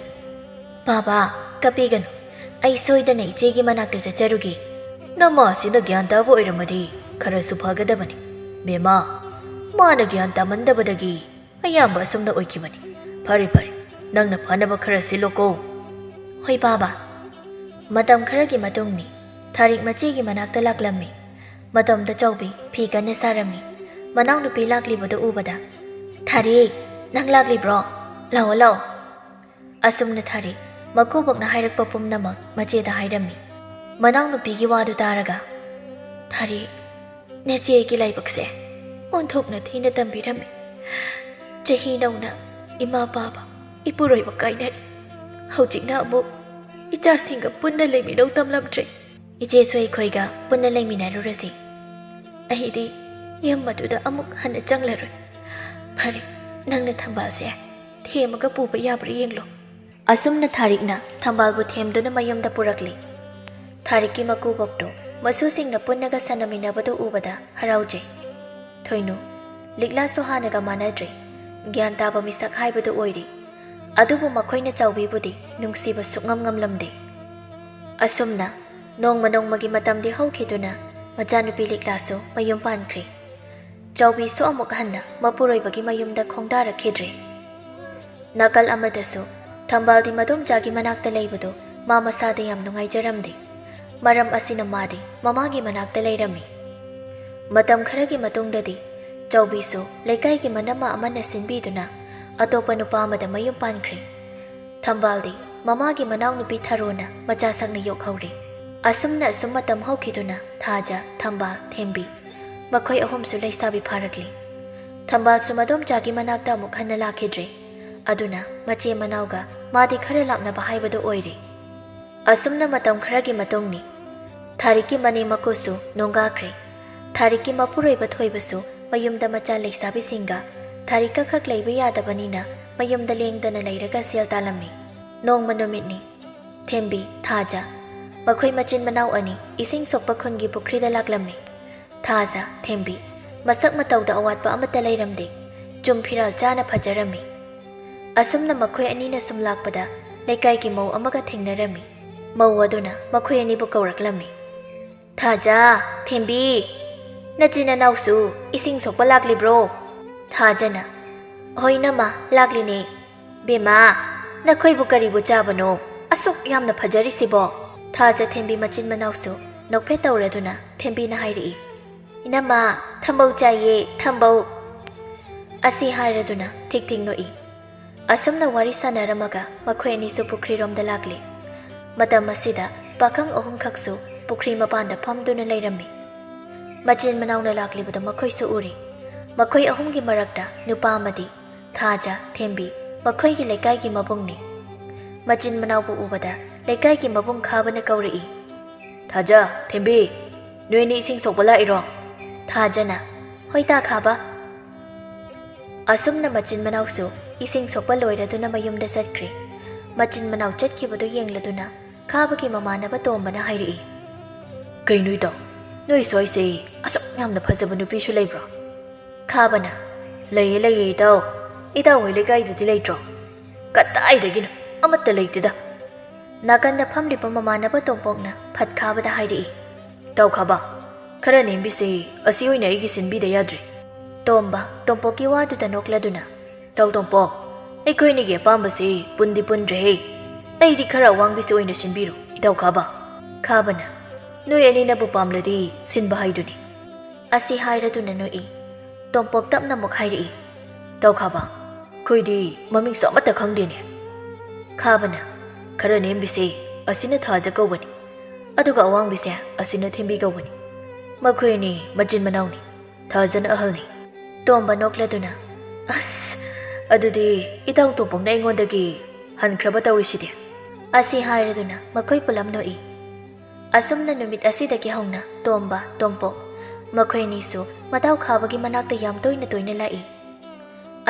"ꯄꯥꯕ, ꯀꯞꯄꯤꯒꯅꯨ꯫ ꯑꯩ ꯁꯣꯏꯗꯅ ꯏꯆꯦꯒꯤ ꯃꯅꯥꯛꯇ ꯆꯠꯆꯔꯨꯒꯦ꯫" "ꯅꯃꯥꯁꯤꯅ ꯒ꯭ꯌꯥꯟ ꯇꯥꯕ ꯑꯣꯏꯔꯝꯃꯗꯤ ꯈꯔꯁꯨ ꯐꯒꯗꯕꯅꯤ, ꯕꯦꯝꯃ꯫ ꯃꯥꯅ ꯒ꯭ꯌꯥꯟ ꯇꯥꯃꯟꯗꯕꯗꯒꯤ ꯑꯌꯥꯝꯕ ꯑꯁꯨꯝꯅ ꯑꯣꯏꯈꯤꯕꯅꯤ꯫ ꯐꯔꯦ, ꯐꯔꯦ, ꯅꯪꯅ ꯐꯅꯕ ꯈꯔ ꯁꯤꯜꯂꯣꯀꯣ꯫" "ꯍꯣꯏ ꯄꯥꯕ꯫" ꯃꯇꯝ ꯈꯔꯒꯤ ꯃꯇꯨꯡꯅꯤ꯫ ꯊꯥꯔꯤꯛ ꯃꯆꯦꯒꯤ ꯃꯅꯥꯛꯇ ꯂꯥꯛꯂꯝꯃꯤ꯫ ꯃꯇꯝꯗ ꯆꯥꯎꯕꯤ ꯐꯤ ꯀꯟꯅ ꯁꯥꯔꯝꯃꯤ꯫ ꯃꯅꯥꯎꯅꯨꯄꯤ ꯂꯥꯛꯂꯤꯕꯗꯨ ꯎꯕꯗ, "ꯊꯥꯔꯤꯛ, ꯅꯪ ꯂꯥꯛꯂꯤꯕ꯭ꯔꯣ? ꯂꯥꯛꯑꯣ, ꯂꯥꯛꯑꯣ꯫" ꯑꯁꯨꯝꯅ ꯊꯥꯔꯤꯛ ꯃꯀꯨꯕꯣꯛꯅ ꯍꯥꯏꯔꯛꯄ ꯄꯨꯝꯅꯃꯛ ꯃꯆꯦꯗ ꯍꯥꯏꯔꯝꯃꯤ꯫ ꯃꯅꯥꯎꯅꯨꯄꯤꯒꯤ ꯋꯥꯗꯨ ꯇꯥꯔꯒ, "ꯊꯥꯔꯤꯛ, ꯅꯆꯦꯒꯤ ꯂꯥꯏꯕꯛꯁꯦ ꯑꯣꯟꯊꯣꯛꯅ ꯊꯤꯅ ꯇꯝꯕꯤꯔꯝꯃꯤ꯫ ꯆꯍꯤ ꯅꯧꯅ ꯏꯃꯥ ꯄꯥꯕ ꯏꯄꯨꯔꯣꯏꯕ ꯀꯥꯏꯅꯔꯦ꯫ ꯍꯧꯖꯤꯛꯅ ꯑꯃꯨꯛ ꯏꯆꯥꯁꯤꯡꯒ ꯄꯨꯟꯅ ꯂꯩꯃꯤꯟꯅꯧ ꯇꯝꯂꯝꯗ꯭ꯔꯦ꯫ ꯏꯆꯦꯁꯨ ꯑꯩꯈꯣꯏꯒ ꯄꯨꯟꯅ ꯂꯩꯃꯤꯟꯅꯔꯨꯔꯁꯤ꯫ ꯑꯩꯗꯤ ꯌꯨꯝ ꯑꯗꯨꯗ ꯑꯃꯨꯛ ꯍꯟꯅ ꯆꯪꯂꯔꯣꯏ꯫ ꯐꯔꯦ, ꯅꯪꯅ ꯊꯝꯕꯥꯜꯁꯦ ꯊꯦꯝꯃꯒ ꯄꯨꯕ ꯌꯥꯕ꯭ꯔꯥ ꯌꯦꯡꯂꯣ꯫" ꯑꯁꯨꯝꯅ ꯊꯥꯔꯤꯛꯅ ꯊꯝꯕꯥꯜꯕꯨ ꯊꯦꯝꯗꯨꯅ ꯃꯌꯨꯝꯗ ꯄꯨꯔꯛꯂꯤ꯫ ꯊꯥꯔꯤꯛꯀꯤ ꯃꯀꯨꯕꯣꯛꯇꯨ ꯃꯁꯨꯁꯤꯡꯅ ꯄꯨꯟꯅꯒ ꯁꯥꯟꯅꯃꯤꯟꯅꯕꯗꯨ ꯎꯕꯗ ꯍꯔꯥꯎꯖꯩ꯫ ꯊꯣꯏꯅꯨ, ꯂꯤꯛꯂꯥꯁꯨ ꯍꯥꯟꯅꯒ ꯃꯥꯟꯅꯗ꯭ꯔꯦ꯫ ꯒ꯭ꯌꯥꯟ ꯇꯥꯕ ꯃꯤꯁꯛ ꯍꯥꯏꯕꯗꯨ ꯑꯣꯏꯔꯦ꯫ ꯑꯗꯨꯕꯨ ꯃꯈꯣꯏꯅ ꯆꯥꯎꯕꯤꯕꯨꯗꯤ ꯅꯨꯡꯁꯤꯕ ꯁꯨꯛꯉꯝ ꯉꯝꯂꯝꯗꯦ꯫ ꯑꯁꯨꯝꯅ ꯅꯣꯡꯃ ꯅꯣꯡꯃꯒꯤ ꯃꯇꯝꯗꯤ ꯍꯧꯈꯤꯗꯨꯅ ꯃꯆꯥꯅꯨꯄꯤ ꯂꯤꯛꯂꯥꯁꯨ ꯃꯌꯨꯝ ꯄꯥꯟꯈ꯭ꯔꯦ꯫ ꯆꯥꯎꯕꯤꯁꯨ ꯑꯃꯨꯛ ꯍꯟꯅ ꯃꯄꯨꯔꯣꯏꯕꯒꯤ ꯃꯌꯨꯝꯗ ꯈꯣꯡꯗꯥꯔꯛꯈꯤꯗ꯭ꯔꯦ꯫ ꯅꯥꯀꯜ ꯑꯃꯗꯁꯨ ꯊꯝꯕꯥꯜꯗꯤ ꯃꯗꯣꯝꯆꯥꯒꯤ ꯃꯅꯥꯛꯇ ꯂꯩꯕꯗꯨ ꯃꯥ ꯃꯁꯥꯗ ꯌꯥꯝ ꯅꯨꯡꯉꯥꯏꯖꯔꯝꯗꯦ꯫ ꯃꯔꯝ ꯑꯁꯤꯅ ꯃꯥꯗꯤ ꯃꯃꯥꯒꯤ ꯃꯅꯥꯛꯇ ꯂꯩꯔꯝꯃꯤ꯫ ꯃꯇꯝ ꯈꯔꯒꯤ ꯃꯇꯨꯡꯗꯗꯤ ꯆꯥꯎꯕꯤꯁꯨ ꯂꯩꯀꯥꯏꯒꯤ ꯃꯅꯝꯃ ꯑꯃꯅ ꯁꯤꯟꯕꯤꯗꯨꯅ ꯑꯇꯣꯞꯄ ꯅꯨꯄꯥ ꯑꯃꯗ ꯃꯌꯨꯝ ꯄꯥꯟꯈ꯭ꯔꯦ꯫ ꯊꯝꯕꯥꯜꯗꯤ ꯃꯃꯥꯒꯤ ꯃꯅꯥꯎꯅꯨꯄꯤ ꯊꯔꯣꯅ ꯃꯆꯥ ꯁꯛꯅ ꯌꯣꯛꯍꯧꯔꯦ꯫ ꯑꯁꯨꯝꯅ ꯑꯁꯨꯝ ꯃꯇꯝ ꯍꯧꯈꯤꯗꯨꯅ ꯊꯥꯖ, ꯊꯝꯕꯥꯜ, ꯊꯦꯝꯕꯤ ꯃꯈꯣꯏ ꯑꯍꯨꯝꯁꯨ ꯂꯩꯁꯥꯕꯤ ꯐꯥꯔꯛꯂꯤ꯫ ꯊꯝꯕꯥꯜꯁꯨ ꯃꯗꯣꯝꯆꯥꯒꯤ ꯃꯅꯥꯛꯇ ꯑꯃꯨꯛ ꯍꯟꯅ ꯂꯥꯛꯈꯤꯗ꯭ꯔꯦ꯫ ꯑꯗꯨꯅ ꯃꯆꯦ ꯃꯅꯥꯎꯒ ꯃꯥꯗꯤ ꯈꯔ ꯂꯥꯞꯅꯕ ꯍꯥꯏꯕꯗꯨ ꯑꯣꯏꯔꯦ꯫ ꯑꯁꯨꯝꯅ ꯃꯇꯝ ꯈꯔꯒꯤ ꯃꯇꯨꯡꯅꯤ꯫ ꯊꯥꯔꯤꯛꯀꯤ ꯃꯅꯦꯝ ꯃꯀꯨꯁꯨ ꯅꯣꯡꯒꯥꯈ꯭ꯔꯦ꯫ ꯊꯥꯔꯤꯛꯀꯤ ꯃꯄꯨꯔꯣꯏꯕ ꯊꯣꯏꯕꯁꯨ ꯃꯌꯨꯝꯗ ꯃꯆꯥ ꯂꯩꯁꯥꯕꯤꯁꯤꯡꯒ ꯊꯥꯔꯤꯛꯀ ꯈꯛ ꯂꯩꯕ ꯌꯥꯗꯕꯅꯤꯅ ꯃꯌꯨꯝꯗ ꯂꯦꯡꯗꯅ ꯂꯩꯔꯒ ꯁꯦꯜ ꯇꯥꯜꯂꯝꯃꯤ꯫ ꯅꯣꯡꯃ ꯅꯨꯃꯤꯠꯅꯤ꯫ ꯊꯦꯝꯕꯤ, ꯊꯥꯖ ꯃꯈꯣꯏ ꯃꯆꯤꯟ ꯃꯅꯥꯎ ꯑꯅꯤ ꯏꯁꯤꯡ ꯁꯣꯛꯄ ꯈꯨꯟꯒꯤ ꯄꯨꯈ꯭ꯔꯤꯗ ꯂꯥꯛꯂꯝꯃꯤ꯫ ꯊꯥꯖ, ꯊꯦꯝꯕꯤ ꯃꯁꯛ ꯃꯇꯧꯗ ꯑꯋꯥꯠꯄ ꯑꯃꯠꯇ ꯂꯩꯔꯝꯗꯦ꯫ ꯆꯨꯝ ꯐꯤꯔꯥꯜ ꯆꯥꯅ ꯐꯖꯔꯝꯃꯤ꯫ ꯑꯁꯨꯝꯅ ꯃꯈꯣꯏ ꯑꯅꯤꯅ ꯁꯨꯝ ꯂꯥꯛꯄꯗ ꯂꯩꯀꯥꯏꯒꯤ ꯃꯧ ꯑꯃꯒ ꯊꯦꯡꯅꯔꯝꯃꯤ꯫ ꯃꯧ ꯑꯗꯨꯅ ꯃꯈꯣꯏ ꯑꯅꯤꯕꯨ ꯀꯧꯔꯛꯂꯝꯃꯤ꯫ "ꯊꯥꯖ, ꯊꯦꯝꯕꯤ, ꯅꯆꯤꯟ ꯅꯅꯥꯎꯁꯨ ꯏꯁꯤꯡ ꯁꯣꯛꯄ ꯂꯥꯛꯂꯤꯕ꯭ꯔꯣ?" ꯊꯥꯖꯅ, "ꯍꯣꯏ ꯏꯅꯝꯃ, ꯂꯥꯛꯂꯤꯅꯦ꯫ ꯕꯦꯝꯃ, ꯅꯈꯣꯏꯕꯨ ꯀꯔꯤꯕꯨ ꯆꯥꯕꯅꯣ ꯑꯁꯨꯛ ꯌꯥꯝꯅ ꯐꯖꯔꯤꯁꯤꯕꯣ?" ꯊꯥꯖ ꯊꯦꯝꯕꯤ ꯃꯆꯤꯟ ꯃꯅꯥꯎꯁꯨ ꯅꯣꯛꯐꯦꯠ ꯇꯧꯔꯗꯨꯅ ꯊꯦꯝꯕꯤꯅ ꯍꯥꯏꯔꯛꯏ, "ꯏꯅꯝꯃ, ꯊꯝꯕꯧ ꯆꯥꯏꯌꯦ, ꯊꯝꯕꯧ꯫" ꯑꯁꯤ ꯍꯥꯏꯔꯗꯨꯅ ꯊꯤꯛ ꯊꯤꯛ ꯅꯣꯛꯏ꯫ ꯑꯁꯨꯝꯅ ꯋꯥꯔꯤ ꯁꯥꯟꯅꯔꯝꯃꯒ ꯃꯈꯣꯏ ꯑꯅꯤꯁꯨ ꯄꯨꯈ꯭ꯔꯤꯔꯣꯝꯗ ꯂꯥꯛꯂꯤ꯫ ꯃꯇꯝ ꯑꯁꯤꯗ ꯄꯥꯈꯪ ꯑꯍꯨꯝꯈꯛꯁꯨ ꯄꯨꯈ꯭ꯔꯤ ꯃꯄꯥꯟꯗ ꯐꯝꯗꯨꯅ ꯂꯩꯔꯝꯃꯤ꯫ ꯃꯆꯤꯟ ꯃꯅꯥꯎꯅ ꯂꯥꯛꯂꯤꯕꯗꯨ ꯃꯈꯣꯏꯁꯨ ꯎꯔꯤ꯫ ꯃꯈꯣꯏ ꯑꯍꯨꯝꯒꯤ ꯃꯔꯛꯇ ꯅꯨꯄꯥ ꯑꯃꯗꯤ ꯊꯥꯖ, ꯊꯦꯝꯕꯤ, ꯃꯈꯣꯏꯒꯤ ꯂꯩꯀꯥꯏꯒꯤ ꯃꯕꯨꯡꯅꯤ꯫ ꯃꯆꯤꯟ ꯃꯅꯥꯎꯕꯨ ꯎꯕꯗ ꯂꯩꯀꯥꯏꯒꯤ ꯃꯕꯨꯡ ꯈꯥꯕꯅ ꯀꯧꯔꯛꯏ, "ꯊꯥꯖ, ꯊꯦꯝꯕꯤ, ꯅꯣꯏ ꯑꯅꯤ ꯏꯁꯤꯡ ꯁꯣꯛꯄ ꯂꯥꯛꯏꯔꯣ?" ꯊꯥꯖꯅ, "ꯍꯣꯏ ꯇꯥ ꯈꯥꯕ"꯫ ꯑꯁꯨꯝꯅ ꯃꯆꯤꯟ ꯃꯅꯥꯎꯁꯨ ꯏꯁꯤꯡ ꯁꯣꯛꯄ ꯂꯣꯏꯔꯗꯨꯅ ꯃꯌꯨꯝꯗ ꯆꯠꯈ꯭ꯔꯦ꯫ ꯃꯆꯤꯟ ꯃꯅꯥꯎ ꯆꯠꯈꯤꯕꯗꯨ ꯌꯦꯡꯂꯗꯨꯅ ꯈꯥꯕꯒꯤ ꯃꯃꯥꯟꯅꯕ ꯇꯣꯝꯕꯅ ꯍꯥꯏꯔꯛꯏ, "ꯀꯩꯅꯣ ꯏꯇꯥꯎ, ꯅꯣꯏ ꯁ꯭ꯋꯥꯏꯁꯦ ꯑꯁꯨꯛ ꯌꯥꯝꯅ ꯐꯖꯕ ꯅꯨꯄꯤꯁꯨ ꯂꯩꯕ꯭ꯔꯣ?" ꯈꯥꯕꯅ, "ꯂꯩꯌꯦ, ꯂꯩꯌꯦ ꯏꯇꯥꯎ꯫ ꯏꯇꯥꯎ ꯍꯣꯏ ꯂꯩꯀꯥꯏꯗꯗꯤ ꯂꯩꯇ꯭ꯔꯣ?" "ꯀꯗꯥꯏꯗꯒꯤꯅꯣ, ꯑꯃꯠꯇ ꯂꯩꯇꯦꯗ"꯫ ꯅꯥꯀꯟꯗ ꯐꯝꯂꯤꯕ ꯃꯃꯥꯟꯅꯕ ꯇꯣꯝꯄꯣꯛꯅ ꯐꯠ ꯈꯥꯕꯗ ꯍꯥꯏꯔꯛꯏ, "ꯏꯇꯥꯎ ꯈꯥꯕ, ꯈꯔ ꯅꯦꯝꯕꯤꯁꯦ ꯑꯁꯤ ꯑꯣꯏꯅ ꯑꯩꯒꯤ ꯁꯤꯟꯕꯤꯗ ꯌꯥꯗ꯭ꯔꯦ?" ꯇꯣꯝꯕ, ꯇꯣꯝꯄꯣꯛꯀꯤ ꯋꯥꯗꯨꯗ ꯅꯣꯛꯂꯗꯨꯅ, "ꯏꯇꯥꯎ ꯇꯣꯝꯄꯣꯛ, ꯑꯩꯈꯣꯏ ꯑꯅꯤꯒꯤ ꯑꯄꯥꯝꯕꯁꯦ ꯄꯨꯟꯗꯤ ꯄꯨꯟꯗ꯭ꯔꯦꯍꯦ꯫ ꯑꯩꯗꯤ ꯈꯔ ꯑꯋꯥꯡꯕꯤꯁꯦ ꯑꯣꯏꯅ ꯁꯤꯟꯕꯤꯔꯣ, ꯏꯇꯥꯎ ꯈꯥꯕ"꯫ ꯈꯥꯕꯅ, "ꯅꯣꯏ ꯑꯅꯤꯅꯕꯨ ꯄꯥꯝꯂꯗꯤ ꯁꯤꯟꯕ ꯍꯥꯏꯗꯨꯅꯤ"꯫ ꯑꯁꯤ ꯍꯥꯏꯔꯗꯨꯅ ꯅꯣꯛꯏ꯫ ꯇꯣꯝꯄꯣꯛ ꯇꯞꯅ ꯑꯃꯨꯛ ꯍꯥꯏꯔꯛꯏ, "ꯏꯇꯥꯎ ꯈꯥꯕ, ꯑꯩꯈꯣꯏꯗꯤ ꯃꯃꯤꯡꯁꯨ ꯑꯃꯠꯇ ꯈꯪꯗꯦꯅꯦ"꯫ ꯈꯥꯕꯅ, "ꯈꯔ ꯅꯦꯝꯕꯤꯁꯦ ꯑꯁꯤꯅ ꯊꯥꯖ ꯀꯧꯕꯅꯤ, ꯑꯗꯨꯒ ꯑꯋꯥꯡꯕꯤꯁꯦ ꯑꯁꯤꯅ ꯊꯦꯝꯕꯤ ꯀꯧꯕꯅꯤ꯫ ꯃꯈꯣꯏ ꯑꯅꯤ ꯃꯆꯤꯟ ꯃꯅꯥꯎꯅꯤ, ꯊꯥꯖꯅ ꯑꯍꯜꯅꯤ"꯫ ꯇꯣꯝꯕ ꯅꯣꯛꯂꯗꯨꯅ, "ꯑꯁ, ꯑꯗꯨꯗꯤ ꯏꯇꯥꯎ ꯇꯣꯝꯄꯣꯛꯅ ꯑꯩꯉꯣꯟꯗꯒꯤ ꯍꯟꯈ꯭ꯔꯕ ꯇꯧꯔꯤꯁꯤꯗꯤ"꯫ ꯑꯁꯤ ꯍꯥꯏꯔꯗꯨꯅ ꯃꯈꯣꯏ ꯄꯨꯂꯞ ꯅꯣꯛꯏ꯫ ꯑꯁꯨꯝꯅ ꯅꯨꯃꯤꯠ ꯑꯁꯤꯗꯒꯤ ꯍꯧꯅ ꯇꯣꯝꯕ, ꯇꯣꯝꯄꯣꯛ ꯃꯈꯣꯏ ꯑꯅꯤꯁꯨ ꯃꯇꯥꯎ ꯈꯥꯕꯒꯤ ꯃꯅꯥꯛꯇ ꯌꯥꯝ ꯇꯣꯏꯅ ꯇꯣꯏꯅ ꯂꯥꯛꯏ꯫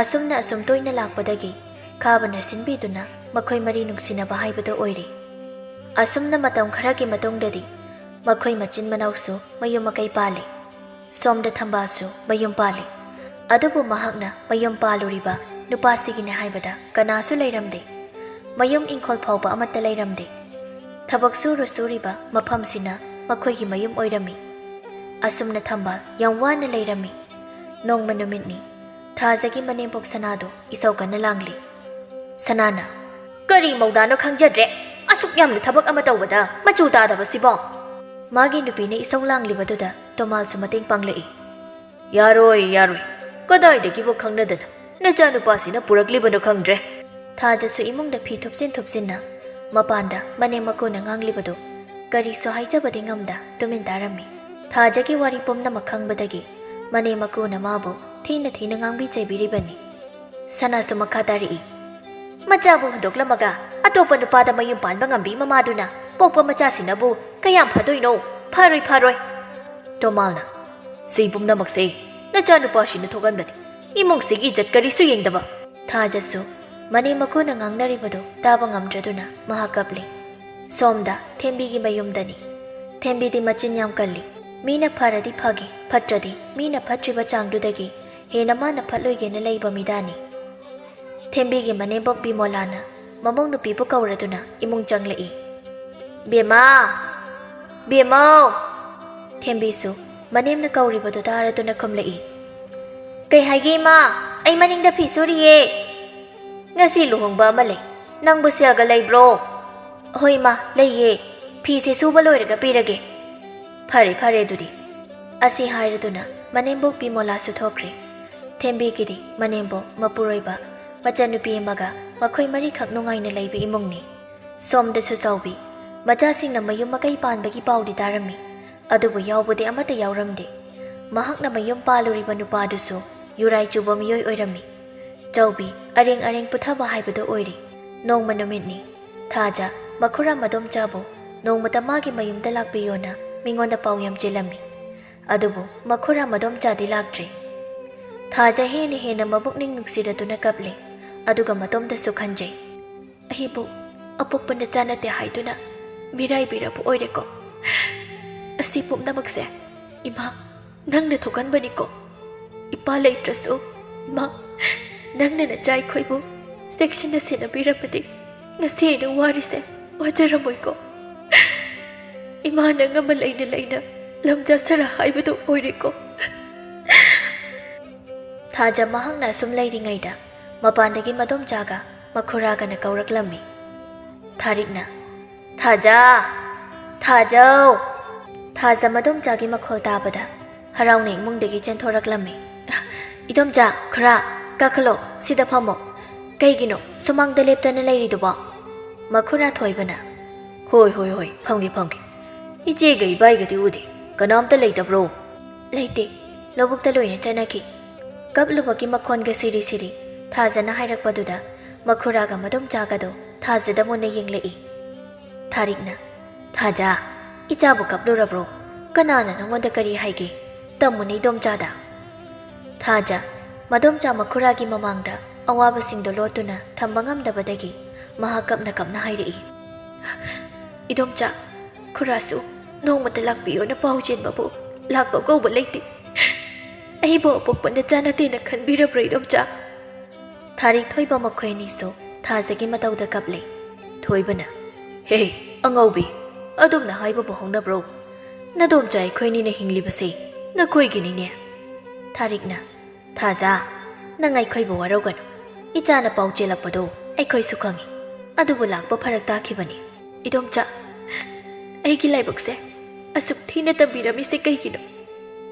ꯑꯁꯨꯝꯅ ꯑꯁꯨꯝ ꯇꯣꯏꯅ ꯂꯥꯛꯄꯗꯒꯤ ꯈꯥꯕꯅ ꯁꯤꯟꯕꯤꯗꯨꯅ ꯃꯈꯣꯏ ꯃꯔꯤ ꯅꯨꯡꯁꯤꯅꯕ ꯍꯥꯏꯕꯗꯨ ꯑꯣꯏꯔꯦ꯫ ꯑꯁꯨꯝꯅ ꯃꯇꯝ ꯈꯔꯒꯤ ꯃꯇꯨꯡꯗꯗꯤ ꯃꯈꯣꯏ ꯃꯆꯤꯟ ꯃꯅꯥꯎꯁꯨ ꯃꯌꯨꯝ ꯃꯀꯩ ꯄꯥꯜꯂꯤ꯫ ꯁꯣꯝꯗ ꯊꯝꯕꯥꯜꯁꯨ ꯃꯌꯨꯝ ꯄꯥꯜꯂꯤ꯫ ꯑꯗꯨꯕꯨ ꯃꯍꯥꯛꯅ ꯃꯌꯨꯝ ꯄꯥꯜꯂꯨꯔꯤꯕ ꯅꯨꯄꯥꯁꯤꯒꯤꯅꯦ ꯍꯥꯏꯕꯗ ꯀꯅꯥꯁꯨ ꯂꯩꯔꯝꯗꯦ꯫ ꯃꯌꯨꯝ ꯏꯪꯈꯣꯜ ꯐꯥꯎꯕ ꯑꯃꯠꯇ ꯂꯩꯔꯝꯗꯦ꯫ ꯊꯕꯛ ꯁꯨꯔꯨ ꯁꯨꯔꯤꯕ ꯃꯐꯝꯁꯤꯅ ꯃꯈꯣꯏꯒꯤ ꯃꯌꯨꯝ ꯑꯣꯏꯔꯝꯃꯤ꯫ ꯑꯁꯨꯝꯅ ꯊꯝꯕꯥꯜ ꯌꯥꯝ ꯋꯥꯅ ꯂꯩꯔꯝꯃꯤ꯫ ꯅꯣꯡꯃ ꯅꯨꯃꯤꯠꯅꯤ꯫ ꯊꯥꯖꯒꯤ ꯃꯅꯦꯝꯄꯣꯛ ꯁꯅꯥꯗꯣ ꯏꯁꯧ ꯀꯟꯅ ꯂꯥꯡꯂꯤ꯫ ꯁꯅꯥꯅ, "ꯀꯔꯤ ꯃꯧꯗꯥꯅꯣ ꯈꯪꯖꯗ꯭ꯔꯦ, ꯑꯁꯨꯛ ꯌꯥꯝꯅ ꯊꯕꯛ ꯑꯃ ꯇꯧꯕꯗ ꯃꯆꯨ ꯇꯥꯗꯕꯁꯤꯕꯣ?" ꯃꯥꯒꯤ ꯅꯨꯄꯤꯅ ꯏꯁꯧ ꯂꯥꯡꯂꯤꯕꯗꯨꯗ ꯇꯣꯃꯥꯜꯁꯨ ꯃꯇꯦꯡ ꯄꯥꯡꯂꯛꯏ꯫ "ꯌꯥꯔꯣꯏ, ꯌꯥꯔꯣꯏ, ꯀꯗꯥꯏꯗꯒꯤꯕꯨ ꯈꯪꯅꯗꯅ? ꯅꯆꯥꯅꯨꯄꯥꯁꯤꯅ ꯄꯨꯔꯛꯂꯤꯕꯅꯣ ꯈꯪꯗ꯭ꯔꯦ꯫ ꯊꯥꯖꯁꯨ ꯏꯃꯨꯡꯗ ꯐꯤ ꯊꯨꯞꯆꯤꯟ ꯊꯨꯞꯆꯤꯟꯅ ꯃꯄꯥꯟꯗ ꯃꯅꯦꯝ ꯃꯀꯨꯅ ꯉꯥꯡꯂꯤꯕꯗꯨ ꯀꯔꯤꯁꯨ ꯍꯥꯏꯖꯕꯗꯤ ꯉꯝꯗ ꯇꯨꯃꯤꯟ ꯇꯥꯔꯝꯃꯤ꯫ ꯊꯥꯖꯒꯤ ꯋꯥꯔꯤ ꯄꯨꯝꯅꯃꯛ ꯈꯪꯕꯗꯒꯤ ꯃꯅꯦꯝ ꯃꯀꯨꯅ ꯃꯥꯕꯨ ꯊꯤꯅ ꯊꯤꯅ ꯉꯥꯡꯕꯤ ꯆꯩꯕꯤꯔꯤꯕꯅꯤ꯫ ꯁꯅꯥꯁꯨ ꯃꯈꯥ ꯇꯥꯔꯛꯏ, "ꯃꯆꯥꯕꯨ ꯍꯨꯟꯗꯣꯛꯂꯝꯃꯒ ꯑꯇꯣꯞꯄ ꯅꯨꯄꯥꯗ ꯃꯌꯨꯝ ꯄꯥꯟꯕ ꯉꯝꯕꯤ ꯃꯃꯥꯗꯨꯅ ꯄꯣꯛꯄ ꯃꯆꯥꯁꯤꯡꯅꯕꯨ ꯀꯌꯥꯝ ꯐꯗꯣꯏꯅꯣ? ꯐꯔꯣꯏ, ꯐꯔꯣꯏ!" ꯇꯣꯃꯥꯜꯅ, "ꯁꯤ ꯄꯨꯝꯅꯃꯛꯁꯦ ꯅꯆꯥꯅꯨꯄꯥꯁꯤꯅ ꯊꯣꯛꯍꯟꯕꯅꯤ꯫ ꯏꯃꯨꯡꯁꯤꯒꯤ ꯏꯖꯠ ꯀꯔꯤꯁꯨ ꯌꯦꯡꯗꯕ!" ꯊꯥꯖꯁꯨ ꯃꯅꯦꯝ ꯃꯀꯨꯅ ꯉꯥꯡꯅꯔꯤꯕꯗꯨ ꯇꯥꯕ ꯉꯝꯗ꯭ꯔꯗꯨꯅ ꯃꯍꯥꯛ ꯀꯞꯂꯤ꯫ ꯁꯣꯝꯗ ꯊꯦꯝꯕꯤꯒꯤ ꯃꯌꯨꯝꯗꯅꯤ꯫ ꯊꯦꯝꯕꯤꯗꯤ ꯃꯆꯤꯟ ꯌꯥꯝ ꯀꯜꯂꯤ꯫ ꯃꯤꯅ ꯐꯔꯗꯤ ꯐꯒꯦ, ꯐꯠꯇ꯭ꯔꯗꯤ ꯃꯤꯅ ꯐꯠꯇ꯭ꯔꯤꯕ ꯆꯥꯡꯗꯨꯗꯒꯤ ꯍꯦꯟꯅ ꯃꯥꯅ ꯐꯠꯂꯣꯏꯒꯦꯅ ꯂꯩꯕ ꯃꯤꯗꯥꯅꯤ꯫ ꯊꯦꯝꯕꯤꯒꯤ ꯃꯅꯦꯝꯕꯣꯛ ꯕꯤꯃꯣꯂꯥꯅ ꯃꯃꯧ ꯅꯨꯄꯤꯕꯨ ꯀꯧꯔꯗꯨꯅ ꯏꯃꯨꯡ ꯆꯪꯂꯛꯏ꯫ "ꯕꯦꯝꯃ! ꯕꯦꯝꯃꯧ!" ꯊꯦꯝꯕꯤꯁꯨ ꯃꯅꯦꯝꯅ ꯀꯧꯔꯤꯕꯗꯨ ꯇꯥꯔꯗꯨꯅ ꯈꯨꯝꯂꯛꯏ꯫ "ꯀꯩ ꯍꯥꯏꯒꯦ, ꯏꯃꯥ? ꯑꯩ ꯃꯅꯤꯡꯗ ꯐꯤ ꯁꯨꯔꯤꯌꯦ꯫ ꯉꯁꯤ ꯂꯨꯍꯣꯡꯕ ꯑꯃ ꯂꯩ꯫ ꯅꯪꯕꯨ ꯁꯦꯜꯒ ꯂꯩꯕ꯭ꯔꯣ?" "ꯍꯣꯏ, ꯏꯃꯥ, ꯂꯩꯌꯦ꯫ ꯐꯤꯁꯦ ꯁꯨꯕ ꯂꯣꯏꯔꯒ ꯄꯤꯔꯒꯦ꯫" "ꯐꯔꯦ, ꯐꯔꯦ ꯑꯗꯨꯗꯤ꯫" ꯑꯁꯤ ꯍꯥꯏꯔꯗꯨꯅ ꯃꯅꯦꯝꯕꯣꯛ ꯕꯤꯃꯣꯂꯥꯁꯨ ꯊꯣꯛꯈ꯭ꯔꯦ꯫ ꯊꯦꯝꯕꯤꯒꯤꯗꯤ ꯃꯅꯦꯝꯕꯣꯛ, ꯃꯄꯨꯔꯣꯏꯕ, ꯃꯆꯟꯅꯨꯄꯤ ꯑꯃꯒ ꯃꯈꯣꯏ ꯃꯔꯤꯈꯛ ꯅꯨꯡꯉꯥꯏꯅ ꯂꯩꯕ ꯏꯃꯨꯡꯅꯤ꯫ ꯁꯣꯝꯗꯁꯨ ꯆꯥꯎꯕꯤ ꯃꯆꯥꯁꯤꯡꯅ ꯃꯌꯨꯝ ꯃꯀꯩ ꯄꯥꯟꯕꯒꯤ ꯄꯥꯎꯗꯤ ꯇꯥꯔꯝꯃꯤ, ꯑꯗꯨꯕꯨ ꯌꯥꯎꯕꯗꯤ ꯑꯃꯠꯇ ꯌꯥꯎꯔꯝꯗꯦ꯫ ꯃꯍꯥꯛꯅ ꯃꯌꯨꯝ ꯄꯥꯜꯂꯨꯔꯤꯕ ꯅꯨꯄꯥꯗꯨꯁꯨ ꯌꯨꯔꯥꯏ ꯆꯨꯕ ꯃꯤꯑꯣꯏ ꯑꯣꯏꯔꯝꯃꯤ꯫ ꯆꯥꯎꯕꯤ ꯑꯔꯦꯡ ꯑꯔꯦꯡ ꯄꯨꯊꯕ ꯍꯥꯏꯕꯗꯨ ꯑꯣꯏꯔꯦ꯫ ꯅꯣꯡꯃ ꯅꯨꯃꯤꯠꯅꯤ꯫ ꯊꯥꯖ ꯃꯈꯨꯔꯥ ꯃꯗꯣꯝꯆꯥꯕꯨ ꯅꯣꯡꯃꯇ ꯃꯥꯒꯤ ꯃꯌꯨꯝꯗ ꯂꯥꯛꯄꯤꯌꯣꯅ ꯃꯤꯉꯣꯟꯗ ꯄꯥꯎ ꯌꯥꯝ ꯆꯦꯜꯂꯝꯃꯤ꯫ ꯑꯗꯨꯕꯨ ꯃꯈꯨꯔꯥ ꯃꯗꯣꯝꯆꯥꯗꯤ ꯂꯥꯛꯇ꯭ꯔꯦ꯫ ꯊꯥꯖ ꯍꯦꯟꯅ ꯍꯦꯟꯅ ꯃꯕꯨꯛꯅꯤꯡ ꯅꯨꯡꯁꯤꯔꯗꯨꯅ ꯀꯞꯂꯦ꯫ ꯑꯗꯨꯒ ꯃꯇꯣꯝꯗꯁꯨ ꯈꯟꯖꯩ, "ꯑꯩꯕꯨ ꯑꯄꯣꯛꯄ ꯅꯆꯥ ꯅꯠꯇꯦ ꯍꯥꯏꯗꯨꯅ ꯃꯤꯔꯥꯏꯕꯤꯔꯕ ꯑꯣꯏꯔꯦꯀꯣ꯫ ꯑꯁꯤ ꯄꯨꯝꯅꯃꯛꯁꯦ ꯏꯃꯥ, ꯅꯪꯅ ꯊꯣꯛꯍꯟꯕꯅꯤꯀꯣ꯫ ꯏꯄꯥ ꯂꯩꯇ꯭ꯔꯁꯨ, ꯏꯃꯥ, ꯅꯪꯅ ꯅꯆꯥ ꯑꯩꯈꯣꯏꯕꯨ ꯆꯦꯛꯁꯤꯟꯅ ꯁꯦꯟꯅꯕꯤꯔꯝꯃꯗꯤ ꯉꯁꯤ ꯑꯩꯅ ꯋꯥꯔꯤꯁꯦ ꯋꯥꯖꯔꯝꯃꯣꯏꯀꯣ꯫ ꯏꯃꯥ, ꯅꯪ ꯑꯃ ꯂꯩꯅ ꯂꯩꯅ ꯂꯝꯖꯥ ꯁꯔꯥ ꯍꯥꯏꯕꯗꯨ ꯑꯣꯏꯔꯦꯀꯣ꯫" ꯊꯥꯖ ꯃꯍꯥꯛꯅ ꯑꯁꯨꯝ ꯂꯩꯔꯤꯉꯩꯗ ꯃꯄꯥꯟꯗꯒꯤ ꯃꯗꯣꯝꯆꯥꯒ ꯃꯈꯨꯔꯥꯒꯅ ꯀꯧꯔꯛꯂꯝꯃꯤ꯫ ꯊꯥꯔꯤꯛꯅ, "ꯊꯥꯖ! ꯊꯥꯖꯧ!" ꯊꯥꯖ ꯃꯗꯣꯝꯆꯥꯒꯤ ꯃꯈꯣꯜ ꯇꯥꯕꯗ ꯍꯔꯥꯎꯅ ꯏꯃꯨꯡꯗꯒꯤ ꯆꯦꯟꯊꯣꯔꯛꯂꯝꯃꯤ꯫ "ꯏꯗꯣꯝꯆꯥ, ꯈꯨꯔꯥ, "ꯀꯥꯈꯠꯂꯣ, ꯁꯤꯗ ꯐꯝꯃꯣ꯫ ꯀꯩꯒꯤꯅꯣ ꯁꯨꯃꯥꯡꯗ ꯂꯦꯞꯇꯅ ꯂꯩꯔꯤꯗꯨꯕꯣ?" ꯃꯈꯨꯔꯥ ꯊꯣꯏꯕꯅ, "ꯍꯣꯏ, ꯍꯣꯏ, ꯍꯣꯏ, ꯐꯝꯒꯦ, ꯐꯝꯒꯦ꯫ ꯏꯆꯦꯒ ꯏꯕꯥꯏꯒꯗꯤ ꯎꯗꯦ, ꯀꯅꯥꯝꯇ ꯂꯩꯇꯕ꯭ꯔꯣ?" "ꯂꯩꯇꯦ, ꯂꯧꯕꯨꯛꯇ ꯂꯣꯏꯅ ꯆꯠꯅꯈꯤ꯫" ꯀꯞꯂꯨꯕꯒꯤ ꯃꯈꯣꯟꯒ ꯁꯤꯔꯤ ꯁꯤꯔꯤ ꯊꯥꯖꯅ ꯍꯥꯏꯔꯛꯄꯗꯨꯗ ꯃꯈꯨꯔꯥꯒ ꯃꯗꯣꯝꯆꯥꯒꯗꯣ ꯊꯥꯖꯗ ꯃꯨꯟꯅ ꯌꯦꯡꯂꯛꯏ꯫ ꯊꯥꯔꯤꯛꯅ, "ꯊꯥꯖ, ꯏꯆꯥꯕꯨ ꯀꯞꯂꯨꯔꯕ꯭ꯔꯣ? ꯀꯅꯥꯅ ꯅꯉꯣꯟꯗ ꯀꯔꯤ ꯍꯥꯏꯒꯦ? ꯇꯝꯃꯨꯅꯦ ꯏꯗꯣꯝꯆꯥꯗ꯫" ꯊꯥꯖ, ꯃꯗꯣꯝꯆꯥ ꯃꯈꯨꯔꯥꯒꯤ ꯃꯃꯥꯡꯗ ꯑꯋꯥꯕꯁꯤꯡꯗꯣ ꯂꯣꯠꯇꯨꯅ ꯊꯝꯕ ꯉꯝꯗꯕꯗꯒꯤ ꯃꯍꯥꯛ ꯀꯞꯅ ꯀꯞꯅ ꯍꯥꯏꯔꯛꯏ, "ꯏꯗꯣꯝꯆꯥ, ꯈꯨꯔꯥꯁꯨ ꯅꯣꯡꯃꯇ ꯂꯥꯛꯄꯤꯌꯣꯅ ꯄꯥꯎ ꯆꯦꯟꯕꯕꯨ ꯂꯥꯛꯄ ꯀꯧꯕ ꯂꯩꯇꯦ꯫ ꯑꯩꯕꯨ ꯑꯄꯣꯛꯄ ꯅꯆꯥ ꯅꯠꯇꯦꯅ ꯈꯟꯕꯤꯔꯕ꯭ꯔꯥ ꯏꯗꯣꯝꯆꯥ?" ꯊꯥꯔꯤꯛ ꯊꯣꯏꯕ ꯃꯈꯣꯏ ꯑꯅꯤꯁꯨ ꯊꯥꯖꯒꯤ ꯃꯇꯧꯗ ꯀꯞꯂꯦ꯫ ꯊꯣꯏꯕꯅ, "ꯍꯦ, ꯑꯉꯥꯎꯕꯤ, ꯑꯗꯨꯝꯅ ꯍꯥꯏꯕꯕꯨ ꯍꯧꯅꯕ꯭ꯔꯣ? ꯅꯗꯣꯝꯆꯥ ꯑꯩꯈꯣꯏꯅꯤꯅ ꯍꯤꯡꯂꯤꯕꯁꯦ ꯅꯈꯣꯏꯒꯤꯅꯤꯅꯦ꯫" ꯊꯥꯔꯤꯛꯅ, "ꯊꯥꯖ, ꯅꯪ ꯑꯩꯈꯣꯏꯕꯨ ꯋꯥꯔꯧꯒꯅꯨ꯫ ꯏꯆꯥꯅ ꯄꯥꯎ ꯆꯦꯜꯂꯛꯄꯗꯣ ꯑꯩꯈꯣꯏꯁꯨ ꯈꯪꯏ꯫ ꯑꯗꯨꯕꯨ ꯂꯥꯛꯄ ꯐꯔꯛ ꯇꯥꯈꯤꯕꯅꯤ꯫" "ꯏꯗꯣꯝꯆꯥ, ꯑꯩꯒꯤ ꯂꯥꯏꯕꯛꯁꯦ ꯑꯁꯨꯛ ꯊꯤꯅ ꯇꯝꯕꯤꯔꯝꯃꯤꯁꯦ ꯀꯩꯒꯤꯅꯣ?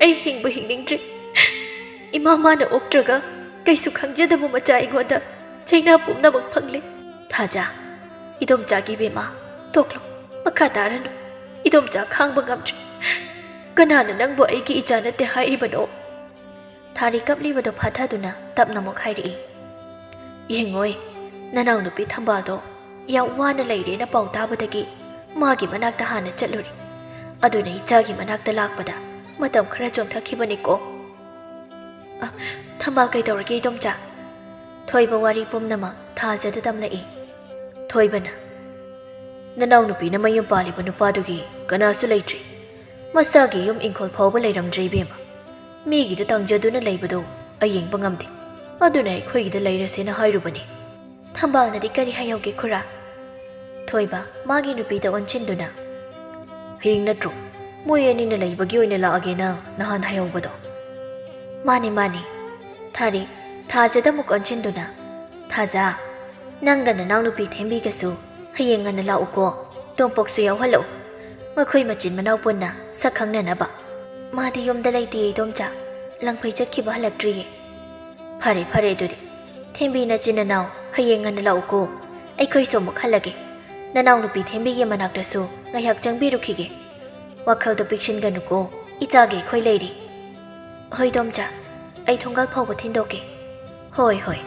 ꯑꯩ ꯍꯤꯡꯕ ꯍꯤꯡꯅꯤꯡꯗ꯭ꯔꯦ꯫ ꯏꯃꯥ ꯃꯥꯅ ꯑꯣꯛꯇ꯭ꯔꯒ ꯀꯩꯁꯨ ꯈꯪꯖꯗꯕ ꯃꯆꯥ ꯑꯩꯉꯣꯟꯗ ꯆꯩꯅꯥ ꯄꯨꯝꯅꯃꯛ ꯐꯪꯂꯦ꯫" "ꯊꯥꯖ, ꯏꯗꯣꯝꯆꯥꯒꯤ ꯏꯕꯦꯝꯃ, ꯇꯣꯛꯂꯣ, ꯃꯈꯥ ꯇꯥꯔꯅꯨ꯫ ꯏꯗꯣꯝꯆꯥ ꯈꯥꯡꯕ ꯉꯝꯗ꯭ꯔꯦ꯫ ꯀꯅꯥꯅ ꯅꯪꯕꯨ ꯑꯩꯒꯤ ꯏꯆꯥ ꯅꯠꯇꯦ ꯍꯥꯏꯔꯤꯕꯅꯣ?" ꯊꯥꯔꯤ ꯀꯞꯂꯤꯕꯗꯨ ꯐꯥꯊꯗꯨꯅ ꯇꯞꯅ ꯑꯃꯨꯛ ꯍꯥꯏꯔꯛꯏ, "ꯌꯦꯡꯉꯣꯏ, ꯅꯅꯥꯎꯅꯨꯄꯤ ꯊꯝꯕꯥꯜꯗꯣ ꯌꯥꯝ ꯋꯥꯅ ꯂꯩꯔꯦꯅ ꯄꯥꯎ ꯇꯥꯕꯗꯒꯤ ꯃꯥꯒꯤ ꯃꯅꯥꯛꯇ ꯍꯥꯟꯅ ꯆꯠꯂꯨꯔꯦ꯫ ꯑꯗꯨꯅ ꯏꯆꯥꯒꯤ ꯃꯅꯥꯛꯇ ꯂꯥꯛꯄꯗ ꯃꯇꯝ ꯈꯔ ꯆꯣꯟꯊꯈꯤꯕꯅꯤꯀꯣ꯫" "ꯑ, ꯊꯝꯕꯥꯜ ꯀꯩꯗꯧꯔꯒꯦ ꯏꯗꯣꯝꯆꯥ?" ꯊꯣꯏꯕ ꯋꯥꯔꯤ ꯄꯨꯝꯅꯃꯛ ꯊꯥꯖꯗ ꯇꯝꯂꯛꯏ꯫ ꯊꯣꯏꯕꯅ, "ꯅꯅꯥꯎꯅꯨꯄꯤꯅ ꯃꯌꯨꯝ ꯄꯥꯜꯂꯤꯕ ꯅꯨꯄꯥꯗꯨꯒꯤ ꯀꯅꯥꯁꯨ ꯂꯩꯇ꯭ꯔꯤ꯫ ꯃꯁꯥꯒꯤ ꯌꯨꯝ ꯏꯪꯈꯣꯜ ꯐꯥꯎꯕ ꯂꯩꯔꯝꯗ꯭ꯔꯦ ꯏꯕꯦꯝꯃ꯫ ꯃꯤꯒꯤꯗ ꯇꯥꯡꯖꯗꯨꯅ ꯂꯩꯕꯗꯣ ꯑꯌꯦꯡꯕ ꯉꯝꯗꯦ꯫ ꯑꯗꯨꯅ ꯑꯩꯈꯣꯏꯒꯤꯗ ꯂꯩꯔꯁꯦꯅ ꯍꯥꯏꯔꯨꯕꯅꯤ꯫" "ꯊꯝꯕꯥꯜꯅꯗꯤ ꯀꯔꯤ ꯍꯥꯏꯍꯧꯒꯦ ꯈꯨꯔꯥ?" ꯊꯣꯏꯕ ꯃꯥꯒꯤ ꯅꯨꯄꯤꯗ ꯑꯣꯟꯁꯤꯟꯗꯨꯅ, "ꯍꯌꯦꯡ ꯅꯠꯇ꯭ꯔꯣ ꯃꯣꯏ ꯑꯅꯤꯅ ꯂꯩꯕꯒꯤ ꯑꯣꯏꯅ ꯂꯥꯛꯑꯒꯦꯅ ꯅꯍꯥꯟ ꯍꯥꯏꯍꯧꯕꯗꯣ?" "ꯃꯥꯅꯤ, ꯃꯥꯅꯤ꯫" ꯊꯥꯔꯤ ꯊꯥꯖꯗ ꯑꯃꯨꯛ ꯑꯣꯟꯁꯤꯟꯗꯨꯅ, "ꯊꯥꯖ, ꯅꯪꯒ ꯅꯅꯥꯎꯅꯨꯄꯤ ꯊꯦꯝꯕꯤꯒꯁꯨ ꯍꯌꯦꯡ ꯉꯟꯅ ꯂꯥꯛꯎꯀꯣ꯫ ꯇꯣꯝꯄꯣꯛꯁꯨ ꯌꯥꯎꯍꯜꯂꯛꯎ꯫ ꯃꯈꯣꯏ ꯃꯆꯤꯟ ꯃꯅꯥꯎ ꯄꯨꯟꯅ ꯁꯛ ꯈꯪꯅꯅꯕ꯫" "ꯃꯥꯗꯤ ꯌꯨꯝꯗ ꯂꯩꯇꯦ ꯏꯗꯣꯝꯆꯥ, ꯂꯪꯐꯩ ꯆꯠꯈꯤꯕ ꯍꯜꯂꯛꯇ꯭ꯔꯤꯌꯦ꯫" ꯐꯔꯦ ꯐꯔꯦ, ꯑꯗꯨꯗꯤ ꯊꯦꯝꯕꯤ, ꯅꯆꯤꯟ ꯅꯅꯥꯎ ꯍꯌꯦꯡ ꯉꯟꯅ ꯂꯥꯛꯎꯀꯣ꯫ ꯑꯩꯈꯣꯏꯁꯨ ꯑꯃꯨꯛ ꯍꯜꯂꯒꯦ꯫ ꯅꯅꯥꯎꯅꯨꯄꯤ ꯊꯦꯝꯕꯤꯒꯤ ꯃꯅꯥꯛꯇꯁꯨ ꯉꯥꯏꯍꯥꯛ ꯆꯪꯕꯤꯔꯨꯈꯤꯒꯦ꯫ ꯋꯥꯈꯜꯗꯣ ꯄꯤꯛꯁꯤꯟꯒꯅꯨꯀꯣ, ꯏꯆꯥꯒꯤ ꯑꯩꯈꯣꯏ ꯂꯩꯔꯤ꯫ ꯍꯣꯏ ꯗꯣꯝꯆꯥ, ꯑꯩ ꯊꯣꯡꯒꯥꯜ ꯐꯥꯎꯕ ꯊꯤꯟꯗꯣꯛꯀꯦ꯫ ꯍꯣꯏ ꯍꯣꯏ꯫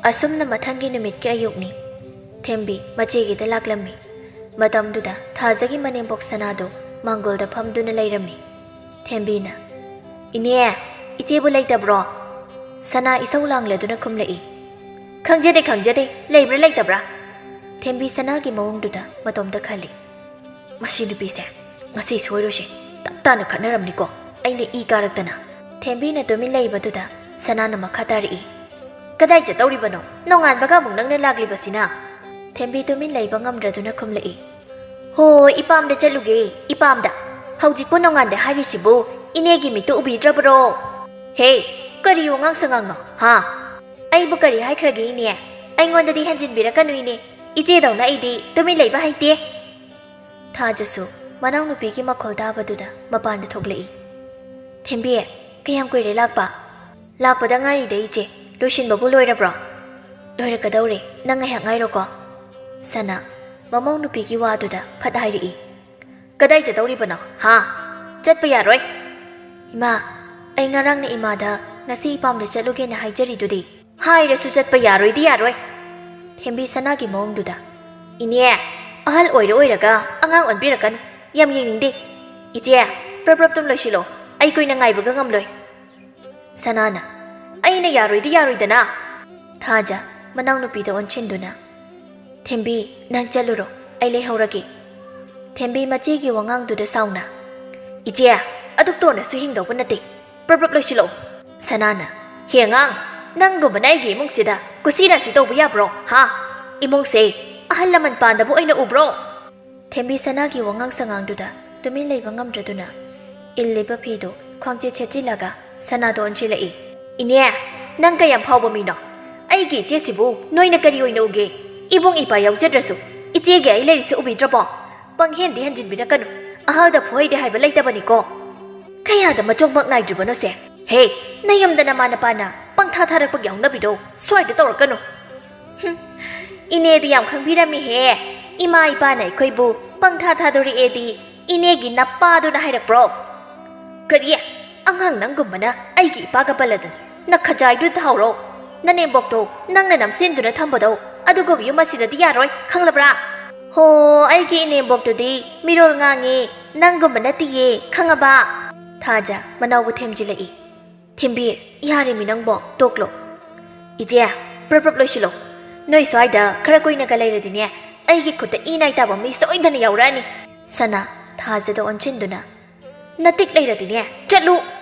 ꯑꯁꯨꯝꯅ ꯃꯊꯪꯒꯤ ꯅꯨꯃꯤꯠꯀꯤ ꯑꯌꯨꯛꯅꯤ꯫ ꯊꯦꯝꯕꯤ ꯃꯆꯦꯒꯤꯗ ꯂꯥꯛꯂꯝꯃꯤ꯫ ꯃꯇꯝꯗꯨꯗ ꯊꯥꯖꯒꯤ ꯃꯅꯦꯝꯕꯣꯛ ꯁꯅꯥꯗꯨ ꯃꯥꯡꯒꯣꯜꯗ ꯐꯝꯗꯨꯅ ꯂꯩꯔꯝꯃꯤ꯫ ꯊꯦꯝꯕꯤꯅ, "ꯏꯅꯦ, ꯏꯆꯦꯕꯨ ꯂꯩꯇꯕ꯭ꯔꯣ?" ꯁꯅꯥ ꯏꯁꯧ ꯂꯥꯡꯂꯗꯨꯅ ꯈꯨꯝꯂꯛꯏ꯫ "ꯈꯪꯖꯗꯦ, ꯈꯪꯖꯗꯦ, ꯂꯩꯕ꯭ꯔꯥ ꯂꯩꯇꯕ꯭ꯔꯥ?" ꯊꯦꯝꯕꯤ ꯁꯅꯥꯒꯤ ꯃꯑꯣꯡꯗꯨꯗ ꯃꯇꯣꯝꯇ ꯈꯜꯂꯤ꯫ "ꯃꯁꯤ ꯅꯨꯄꯤꯁꯦ ꯉꯁꯤ ꯁꯣꯏꯔꯣꯏꯁꯦ, ꯇꯞ ꯇꯥꯅ ꯈꯠꯅꯔꯝꯅꯤꯀꯣ, ꯑꯩꯅ ꯏ ꯀꯥꯔꯛꯇꯅ"꯫ ꯊꯦꯝꯕꯤꯅ ꯇꯨꯃꯤꯟ ꯂꯩꯕꯗꯨꯗ ꯁꯅꯥꯅ ꯃꯈꯥ ꯇꯥꯔꯛꯏ꯫ "ꯀꯗꯥꯏ ꯆꯠꯇꯧꯔꯤꯕꯅꯣ? ꯅꯣꯡꯉꯥꯟꯕꯒ ꯑꯃꯨꯛ ꯅꯪꯅ ꯂꯥꯛꯂꯤꯕꯁꯤꯅ?" ꯊꯦꯝꯕꯤ ꯇꯨꯃꯤꯟ ꯂꯩꯕ ꯉꯝꯗ꯭ꯔꯗꯨꯅ ꯈꯨꯝꯂꯛꯏ꯫ "ꯍꯣꯏ, ꯏꯄꯥꯝꯗ ꯆꯠꯂꯨꯒꯦ, ꯏꯄꯥꯝꯗ꯫ ꯍꯧꯖꯤꯛꯄꯨ ꯅꯣꯡꯉꯥꯟꯗꯦ ꯍꯥꯏꯔꯤꯁꯤꯕꯨ ꯏꯅꯦꯒꯤ ꯃꯤꯠꯇ ꯎꯕꯤꯗ꯭ꯔꯕ꯭ꯔꯣ?" "ꯍꯦ, ꯀꯔꯤ ꯋꯥꯉꯥꯡ ꯁꯉꯥꯡꯅꯣ, ꯍꯥ?" "ꯑꯩꯕꯨ ꯀꯔꯤ ꯍꯥꯏꯈ꯭ꯔꯒꯦ, ꯏꯅꯦ? ꯑꯩꯉꯣꯟꯗꯗꯤ ꯍꯦꯟꯖꯤꯟꯕꯤꯔꯛꯀꯅꯨ, ꯏꯅꯦ꯫ ꯏꯆꯦꯗꯧꯅ ꯑꯩꯗꯤ ꯇꯨꯃꯤꯟ ꯂꯩꯕ ꯍꯩꯇꯦ"꯫ ꯊꯥꯖꯁꯨ ꯃꯅꯥꯎꯅꯨꯄꯤꯒꯤ ꯃꯈꯣꯜ ꯇꯥꯕꯗꯨꯗ ꯃꯄꯥꯟꯗ ꯊꯣꯛꯂꯛꯏ꯫ "ꯊꯦꯝꯕꯤ, ꯀꯌꯥꯝ ꯀꯨꯏꯔꯦ ꯂꯥꯛꯄ?" "ꯂꯥꯛꯄꯗ ꯉꯥꯏꯔꯤꯗ, ꯏꯆꯦ꯫ ꯂꯣꯏꯁꯤꯟꯕꯕꯨ ꯂꯣꯏꯔꯕ꯭ꯔꯣ?" "ꯂꯣꯏꯔꯛꯀꯗꯧꯔꯦ, ꯅꯪ ꯉꯥꯏꯍꯥꯛ ꯉꯥꯏꯔꯣꯀꯣ"꯫ ꯁꯅꯥ ꯃꯃꯧ ꯅꯨꯄꯤꯒꯤ ꯋꯥꯗꯨꯗ ꯐꯠ ꯍꯥꯏꯔꯛꯏ꯫ "ꯀꯗꯥꯏ ꯆꯠꯇꯧꯔꯤꯕꯅꯣ, ꯍꯥ? ꯆꯠꯄ ꯌꯥꯔꯣꯏ"꯫ "ꯏꯃꯥ, ꯑꯩ ꯉꯔꯥꯡꯅ ꯏꯃꯥꯗ ꯉꯁꯤ ꯏꯄꯥꯝꯗ ꯆꯠꯂꯨꯒꯦꯅ ꯍꯥꯏꯖꯔꯤꯗꯨꯗꯤ"꯫ "ꯍꯥꯏꯔꯁꯨ ꯆꯠꯄ ꯌꯥꯔꯣꯏꯗꯤ ꯌꯥꯔꯣꯏ"꯫ ꯊꯦꯝꯕꯤ ꯁꯅꯥꯒꯤ ꯃꯑꯣꯡꯗꯨꯗ꯫ "ꯏꯅꯦ, ꯑꯍꯜ ꯑꯣꯏꯔ ꯑꯣꯏꯔꯒ ꯑꯉꯥꯡ ꯑꯣꯟꯕꯤꯔꯛꯀꯅꯨ꯫ ꯌꯥꯝ ꯌꯦꯡꯅꯤꯡꯗꯦ꯫ ꯏꯆꯦ, ꯄ꯭ꯔꯞ ꯄ꯭ꯔꯞ ꯇꯨꯝ ꯂꯣꯏꯁꯤꯜꯂꯣ꯫ ꯑꯩ ꯀꯨꯏꯅ ꯉꯥꯏꯕꯒ ꯉꯝꯂꯣꯏ"꯫ ꯁꯅꯥꯅ, "ꯑꯩꯅ ꯌꯥꯔꯣꯏꯗꯤ ꯌꯥꯔꯣꯏꯗꯅ"꯫ ꯊꯥꯖ ꯃꯅꯥꯎꯅꯨꯄꯤꯗ ꯑꯣꯟꯁꯤꯟꯗꯨꯅ, "ꯊꯦꯝꯕꯤ, ꯅꯪ ꯆꯠꯂꯨꯔꯣ, ꯑꯩ ꯂꯩꯍꯧꯔꯒꯦ"꯫ ꯊꯦꯝꯕꯤ ꯃꯆꯦꯒꯤ ꯋꯥꯉꯥꯡꯗꯨꯗ ꯁꯥꯎꯅ, "ꯏꯆꯦ, ꯑꯗꯨꯛ ꯇꯣꯟꯅꯁꯨ ꯍꯤꯡꯗꯧꯕ ꯅꯠꯇꯦ꯫ ꯄ꯭ꯔꯞ ꯄ꯭ꯔꯞ ꯂꯣꯏꯁꯤꯜꯂꯛꯎ"꯫ ꯁꯅꯥꯅ, "ꯍꯦ ꯑꯉꯥꯡ, ꯅꯪꯒꯨꯝꯕꯅ ꯑꯩꯒꯤ ꯏꯃꯨꯡꯁꯤꯗ ꯀꯨꯁꯤ ꯔꯥꯁꯤ ꯇꯧꯕ ꯌꯥꯕ꯭ꯔꯣ, ꯍꯥ? ꯏꯃꯨꯡꯁꯦ ꯑꯍꯜ ꯂꯃꯟ ꯄꯥꯟꯗꯕ ꯑꯣꯏꯅ ꯎꯕ꯭ꯔꯣ?" ꯊꯦꯝꯕꯤ ꯁꯅꯥꯒꯤ ꯋꯥꯉꯥꯡ ꯁꯉꯥꯡꯗꯨꯗ ꯇꯨꯃꯤꯟ ꯂꯩꯕ ꯉꯝꯗ꯭ꯔꯗꯨꯅ ꯏꯜꯂꯤꯕ ꯐꯤꯗꯨ ꯈ꯭ꯋꯥꯡꯆꯦꯠ ꯁꯦꯠꯆꯤꯜꯂꯒ ꯁꯅꯥꯗ ꯑꯣꯟꯁꯤꯜꯂꯛꯏ꯫ "ꯏꯅꯦ, ꯅꯪ ꯀꯌꯥꯝ ꯐꯥꯎꯕ ꯃꯤꯅꯣ? ꯑꯩꯒꯤ ꯏꯆꯦꯁꯤꯕꯨ ꯅꯣꯏꯅ ꯀꯔꯤ ꯑꯣꯏꯅ ꯎꯒꯦ? ꯏꯕꯨꯡ ꯏꯄꯥ ꯌꯥꯎꯖꯗ꯭ꯔꯁꯨ ꯏꯆꯦꯒꯤ ꯑꯩ ꯂꯩꯔꯤꯁꯦ ꯎꯕꯤꯗ꯭ꯔꯕꯣ? ꯄꯪꯍꯦꯟꯗꯤ ꯍꯦꯟꯖꯤꯟꯕꯤꯔꯛꯀꯅꯨ꯫ ꯑꯍꯜꯗ ꯐꯨꯍꯩꯗꯦ ꯍꯥꯏꯕ ꯂꯩꯇꯕꯅꯤꯀꯣ"꯫ "ꯀꯌꯥꯗ ꯃꯆꯣꯡ ꯃꯛ ꯅꯥꯏꯗ꯭ꯔꯤꯕꯅꯣꯁꯦ? ꯍꯦ, ꯅꯌꯨꯝꯗ ꯅꯃꯥ ꯅꯄꯥꯅ ꯄꯪꯊꯥ ꯊꯥꯔꯛꯄꯒꯤ ꯍꯧꯅꯕꯤꯗꯣ ꯁ꯭ꯋꯥꯏꯗ ꯇꯧꯔꯛꯀꯅꯨ꯫ ꯍꯨꯝ, ꯏꯅꯦꯗꯤ ꯌꯥꯝ ꯈꯪꯕꯤꯔꯝꯃꯤꯍꯦ꯫ ꯏꯃꯥ ꯏꯄꯥꯅ ꯑꯩꯈꯣꯏꯕꯨ ꯄꯪꯊꯥ ꯊꯥꯗꯣꯔꯛꯑꯦꯗꯤ ꯏꯅꯦꯒꯤ ꯅꯄꯥꯗꯨꯅ ꯍꯥꯏꯔꯛꯄ꯭ꯔꯣ? ꯀꯔꯤ? ꯑꯉꯥꯡ ꯅꯪꯒꯨꯝꯕꯅ ꯑꯩꯒꯤ ꯏꯄꯥꯒ ꯄꯜꯂꯗꯅ ꯅꯈꯖꯥꯏꯗꯨ ꯊꯥꯎꯔꯣ? ꯅꯅꯦꯝꯕꯣꯛꯇꯣ ꯅꯪꯅ ꯅꯝꯁꯤꯟꯗꯨꯅ ꯊꯝꯕꯗꯣ ꯑꯗꯨꯒꯨꯝꯕ ꯌꯨꯝ ꯑꯁꯤꯗꯗꯤ ꯌꯥꯔꯣꯏ, ꯈꯪꯂꯕ꯭ꯔꯥ? ꯍꯣ, ꯑꯩꯒꯤ ꯏꯅꯦꯝꯕꯣꯛꯇꯨꯗꯤ ꯃꯤꯔꯣꯜ ꯉꯥꯡꯉꯦ, ꯅꯪꯒꯨꯝꯕ ꯅꯠꯇꯤꯌꯦ, ꯈꯪꯉꯕ? ꯊꯥꯖ ꯃꯅꯥꯎꯕꯨ ꯊꯦꯝꯖꯤꯜꯂꯛꯏ꯫ ꯊꯦꯝꯕꯤ, ꯌꯥꯔꯦꯃꯤ ꯅꯪꯕꯣ, ꯇꯣꯛꯂꯣ꯫ ꯏꯆꯦ, ꯄ꯭ꯔꯞ ꯄ꯭ꯔꯞ ꯂꯣꯏꯁꯤꯜꯂꯣ꯫ ꯅꯣꯏ ꯁ꯭ꯋꯥꯏꯗ ꯈꯔ ꯀꯨꯏꯅꯒ ꯂꯩꯔꯗꯤꯅꯦ, ꯑꯩꯒꯤ ꯈꯨꯠꯇ ꯏ ꯅꯥꯏ ꯇꯥꯕ ꯃꯤ ꯁꯣꯏꯗꯅ ꯌꯥꯎꯔꯛꯑꯅꯤ꯫ ꯁꯅꯥ, ꯊꯥꯖꯗ ꯑꯣꯟꯁꯤꯟꯗꯨꯅ, ꯅꯇꯤꯛ ꯂꯩꯔꯗꯤꯅꯦ, ꯆꯠꯂꯨ!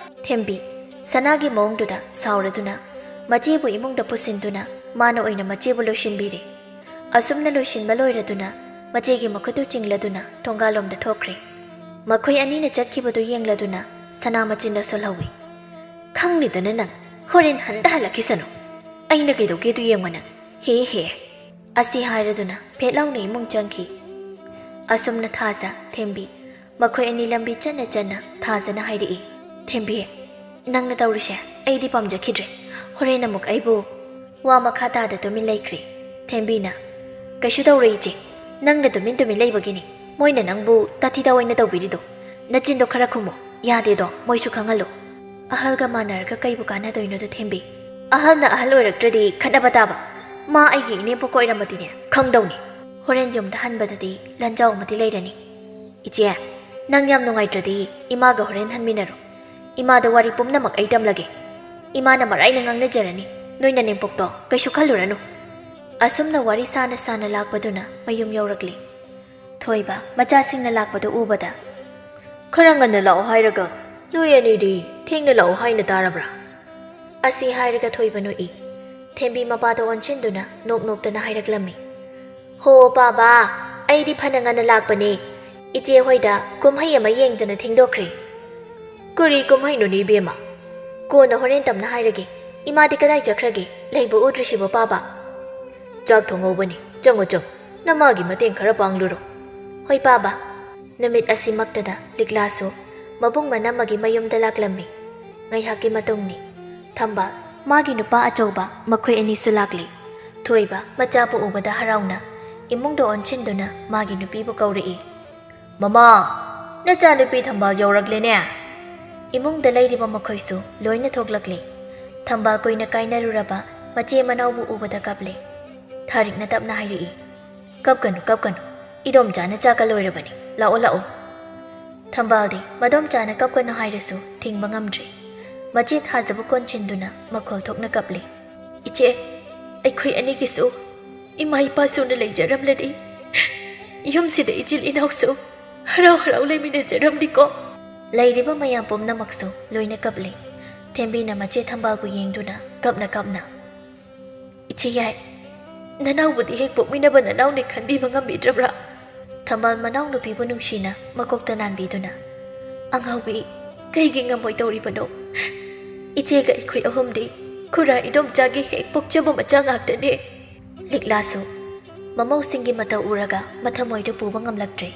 ꯊꯦꯝꯕꯤ, ꯁꯅꯥꯒꯤ ꯃꯑꯣꯡꯗꯨꯗ ꯁꯥꯎꯔꯗꯨꯅ, ꯃꯆꯦꯕꯨ ꯏꯃꯨꯡꯗ ꯄꯨꯁꯤꯟꯗꯨꯅ ꯃꯥꯅ ꯑꯣꯏꯅ ꯃꯆꯦꯕꯨ ꯂꯣꯏꯁꯤꯟꯕꯤꯔꯦ꯫ ꯑꯁꯨꯝꯅ ꯂꯣꯏꯁꯤꯟꯕ ꯂꯣꯏꯔꯗꯨꯅ ꯃꯆꯦꯒꯤ ꯃꯈꯨꯠꯇꯨ ꯆꯤꯡꯂꯗꯨꯅ ꯊꯣꯡꯒꯥꯜꯂꯣꯝꯗ ꯊꯣꯛꯈ꯭ꯔꯦ꯫ ꯃꯈꯣꯏ ꯑꯅꯤꯅ ꯆꯠꯈꯤꯕꯗꯨ ꯌꯦꯡꯂꯗꯨꯅ ꯁꯅꯥ ꯃꯆꯤꯟꯗ ꯁꯣꯜꯍꯧꯏ꯫ "ꯈꯪꯅꯤꯗꯅ ꯅꯪ, ꯍꯣꯔꯦꯟ ꯍꯟꯗ ꯍꯜꯂꯛꯈꯤꯁꯅꯨ꯫ ꯑꯩꯅ ꯀꯩꯗꯧꯒꯦꯗꯨ ꯌꯦꯡꯉꯣ ꯅꯪ, ꯍꯦ ꯍꯦ!" ꯑꯁꯤ ꯍꯥꯏꯔꯗꯨꯅ ꯐꯦꯠ ꯂꯥꯎꯅ ꯏꯃꯨꯡ ꯆꯪꯈꯤ꯫ ꯑꯁꯨꯝꯅ ꯊꯥꯖ, ꯊꯦꯝꯕꯤ ꯃꯈꯣꯏ ꯑꯅꯤ ꯂꯝꯕꯤ ꯆꯠꯅ ꯆꯠꯅ ꯊꯥꯖꯅ ꯍꯥꯏꯔꯛꯏ, "ꯊꯦꯝꯕꯤ, ꯅꯪꯅ ꯇꯧꯔꯤꯁꯦ ꯑꯩꯗꯤ ꯄꯥꯝꯖꯈꯤꯗ꯭ꯔꯦ꯫ ꯍꯣꯔꯦꯟ ꯑꯃꯨꯛ ꯑꯩꯕꯨ..." ꯋꯥ ꯃꯈꯥ ꯇꯥꯗ ꯇꯨꯃꯤꯟ ꯂꯩꯈ꯭ꯔꯦ꯫ ꯊꯦꯝꯕꯤꯅ, "ꯀꯩꯁꯨ ꯇꯧꯔꯣꯏ ꯏꯆꯦ, ꯅꯪꯅ ꯇꯨꯃꯤꯟ ꯇꯨꯃꯤꯟ ꯂꯩꯕꯒꯤꯅꯤ ꯃꯣꯏꯅ ꯅꯪꯕꯨ ꯇꯥꯊꯤ ꯇꯥꯑꯣꯏꯅ ꯇꯧꯕꯤꯔꯤꯗꯣ꯫ ꯅꯆꯤꯟꯗꯣ ꯈꯔ ꯈꯨꯝꯃꯣ, ꯌꯥꯗꯦꯗꯣ ꯃꯣꯏꯁꯨ ꯈꯪꯍꯜꯂꯨ꯫ ꯑꯍꯜꯒ ꯃꯥꯟꯅꯔꯒ ꯀꯩꯕꯨ ꯀꯥꯟꯅꯗꯣꯏꯅꯣꯗ ꯊꯦꯝꯕꯤ? ꯑꯍꯜꯅ ꯑꯍꯜ ꯑꯣꯏꯔꯛꯇ꯭ꯔꯗꯤ ꯈꯠꯅꯕ ꯇꯥꯕ꯫ ꯃꯥ ꯑꯩꯒꯤ ꯏꯅꯦꯝꯄꯣꯛꯀ ꯑꯣꯏꯔꯝꯃꯗꯤꯅꯦ ꯈꯪꯗꯧꯅꯤ꯫ ꯍꯣꯔꯦꯟ ꯌꯨꯝꯗ ꯍꯟꯕꯗꯗꯤ ꯂꯟꯖꯥꯎ ꯑꯃꯗꯤ ꯂꯩꯔꯅꯤ꯫ ꯏꯆꯦ, ꯅꯪ ꯌꯥꯝ ꯅꯨꯡꯉꯥꯏꯇ꯭ꯔꯗꯤ ꯏꯃꯥꯒ ꯍꯣꯔꯦꯟ ꯍꯟꯃꯤꯟꯅꯔꯣ꯫ ꯏꯃꯥꯗ ꯋꯥꯔꯤ ꯄꯨꯝꯅꯃꯛ ꯑꯩ ꯇꯝꯂꯒꯦ꯫ ꯏꯃꯥꯅ ꯃꯔꯥꯏꯅ ꯉꯥꯡꯅꯖꯔꯅꯤ꯫ ꯅꯣꯏ ꯅꯅꯦꯝꯄꯣꯛꯇꯣ ꯀꯩꯁꯨ ꯈꯜꯂꯨꯔꯅꯨ꯫" ꯑꯁꯨꯝꯅ ꯋꯥꯔꯤ ꯁꯥꯅ ꯁꯥꯅ ꯂꯥꯛꯄꯗꯨꯅ ꯃꯌꯨꯝ ꯌꯧꯔꯛꯂꯤ꯫ ꯊꯣꯏꯕ ꯃꯆꯥꯁꯤꯡꯅ ꯂꯥꯛꯄꯗꯨ ꯎꯕꯗ, "ꯈꯔ ꯉꯟꯅ ꯂꯥꯛꯑꯣ ꯍꯥꯏꯔꯒ ꯅꯣꯏ ꯑꯅꯤꯗꯤ ꯊꯦꯡꯅ ꯂꯥꯛꯑꯣ ꯍꯥꯏꯅ ꯇꯥꯔꯕ꯭ꯔꯥ?" ꯑꯁꯤ ꯍꯥꯏꯔꯒ ꯊꯣꯏꯕ ꯅꯣꯛꯏ꯫ ꯊꯦꯝꯕꯤ ꯃꯄꯥꯗ ꯑꯣꯟꯁꯤꯟꯗꯨꯅ ꯅꯣꯛ ꯅꯣꯛꯇꯅ ꯍꯥꯏꯔꯛꯂꯝꯃꯤ, "ꯍꯣ ꯄꯥꯕ, ꯑꯩꯗꯤ ꯐꯅ ꯉꯟꯅ ꯂꯥꯛꯄꯅꯦ꯫ ꯏꯆꯦ ꯍꯣꯏꯗ ꯀꯨꯝꯍꯩ ꯑꯃ ꯌꯦꯡꯗꯅ ꯊꯦꯡꯗꯣꯛꯈ꯭ꯔꯦ꯫" "ꯀꯔꯤ ꯀꯨꯝꯍꯩꯅꯣꯅꯦ ꯏꯕꯦꯝꯃ?" "ꯀꯣꯟꯅ ꯍꯣꯔꯦꯟ ꯇꯝꯅ ꯍꯥꯏꯔꯒꯦ꯫ ꯏꯃꯥꯗꯤ ꯀꯗꯥꯏ ꯆꯠꯈ꯭ꯔꯒꯦ? ꯂꯩꯕ ꯎꯗ꯭ꯔꯤꯁꯤꯕꯣ ꯄꯥꯕ?" "ꯆꯥꯛ ꯊꯣꯡꯍꯧꯕꯅꯤ, ꯆꯪꯉꯣ ꯆꯪꯉꯣ, ꯅꯃꯥꯒꯤ ꯃꯇꯦꯡ ꯈꯔ ꯄꯥꯡꯂꯨꯔꯣ꯫" "ꯍꯣꯏ ꯄꯥꯕ꯫" ꯅꯨꯃꯤꯠ ꯑꯁꯤꯃꯛꯇꯗ ꯂꯤꯛꯂꯥꯁꯨ ꯃꯕꯨꯡ ꯃꯅꯝꯃꯒꯤ ꯃꯌꯨꯝꯗ ꯂꯥꯛꯂꯝꯃꯤ꯫ ꯉꯥꯏꯍꯥꯛꯀꯤ ꯃꯇꯨꯡꯅꯤ꯫ ꯊꯝꯕꯥꯜ ꯃꯥꯒꯤ ꯅꯨꯄꯥ ꯑꯆꯧꯕ ꯃꯈꯣꯏ ꯑꯅꯤꯁꯨ ꯂꯥꯛꯂꯤ꯫ ꯊꯣꯏꯕ ꯃꯆꯥꯕꯨ ꯎꯕꯗ ꯍꯔꯥꯎꯅ ꯏꯃꯨꯡꯗ ꯑꯣꯟꯁꯤꯟꯗꯨꯅ ꯃꯥꯒꯤ ꯅꯨꯄꯤꯕꯨ ꯀꯧꯔꯛꯏ꯫ "ꯃꯃꯥ, ꯅꯆꯥꯅꯨꯄꯤ ꯊꯝꯕꯥꯜ ꯌꯧꯔꯛꯂꯦꯅꯦ!" ꯏꯃꯨꯡꯗ ꯂꯩꯔꯤꯕ ꯃꯈꯣꯏꯁꯨ ꯂꯣꯏꯅ ꯊꯣꯛꯂꯛꯂꯤ꯫ ꯊꯝꯕꯥꯜ ꯀꯨꯏꯅ ꯀꯥꯏꯅꯔꯨꯔꯕ ꯃꯆꯦ ꯃꯅꯥꯎꯕꯨ ꯎꯕꯗ ꯀꯞꯂꯤ꯫ ꯊꯥꯔꯤꯛꯅ ꯇꯞꯅ ꯍꯥꯏꯔꯛꯏ, "ꯀꯞꯀꯅꯨ, ꯀꯞꯀꯅꯨ꯫ ꯏꯗꯣꯝꯆꯥꯅ ꯆꯥꯛꯀ ꯂꯣꯏꯔꯕꯅꯤ꯫ ꯂꯥꯛꯑꯣ, ꯂꯥꯛꯑꯣ꯫" ꯊꯝꯕꯥꯜꯗꯤ ꯃꯗꯣꯝꯆꯥꯅ ꯀꯞꯀꯅꯨ ꯍꯥꯏꯔꯁꯨ ꯊꯤꯡꯕ ꯉꯝꯗ꯭ꯔꯦ꯫ ꯃꯆꯦ ꯊꯥꯖꯕꯨ ꯀꯣꯟꯁꯤꯟꯗꯨꯅ ꯃꯈꯣꯜ ꯊꯣꯛꯅ ꯀꯞꯂꯤ꯫ "ꯏꯆꯦ, ꯑꯩꯈꯣꯏ ꯑꯅꯤꯒꯤꯁꯨ ꯏꯃꯥ ꯏꯄꯥ ꯁꯨꯅ ꯂꯩꯖꯔꯝꯂꯗꯤ ꯌꯨꯝꯁꯤꯗ ꯏꯆꯤꯜ ꯏꯅꯥꯎꯁꯨ ꯍꯔꯥꯎ ꯍꯔꯥꯎ ꯂꯩꯃꯤꯟꯅꯖꯔꯝꯅꯤꯀꯣ꯫" ꯂꯩꯔꯤꯕ ꯃꯌꯥꯝ ꯄꯨꯝꯅꯃꯛꯁꯨ ꯂꯣꯏꯅ ꯀꯞꯂꯤ꯫ ꯊꯦꯝꯕꯤꯅ ꯃꯆꯦ ꯊꯝꯕꯥꯜꯕꯨ ꯌꯦꯡꯗꯨꯅ ꯀꯞꯅ ꯀꯞꯅ, "ꯏꯆꯦ ꯌꯥꯏ, ꯅꯅꯥꯎꯕꯨꯗꯤ ꯍꯦꯛ ꯄꯣꯛꯃꯤꯟꯅꯕ ꯅꯅꯥꯎꯅꯦ ꯈꯟꯕꯤꯕ ꯉꯝꯕꯤꯗ꯭ꯔꯕ꯭ꯔꯥ?" ꯊꯝꯕꯥꯜ ꯃꯅꯥꯎꯅꯨꯄꯤꯕꯨ ꯅꯨꯡꯁꯤꯅ ꯃꯀꯣꯛꯇ ꯅꯥꯟꯕꯤꯗꯨꯅ, "ꯑꯉꯥꯎꯕꯤ, ꯀꯩꯒꯤ ꯉꯝꯃꯣꯏ ꯇꯧꯔꯤꯕꯅꯣ? ꯏꯆꯦꯒ ꯑꯩꯈꯣꯏ ꯑꯍꯨꯝꯗꯤ ꯈꯨꯔꯥ ꯏꯗꯣꯝꯆꯥꯒꯤ ꯍꯦꯛ ꯄꯣꯛꯆꯕ ꯃꯆꯥ ꯉꯥꯛꯇꯅꯦ꯫" ꯂꯤꯛꯂꯥꯁꯨ ꯃꯃꯧꯁꯤꯡꯒꯤ ꯃꯇꯧ ꯎꯔꯒ ꯃꯊꯃꯣꯏꯗꯨ ꯄꯨꯕ ꯉꯝꯂꯛꯇ꯭ꯔꯦ꯫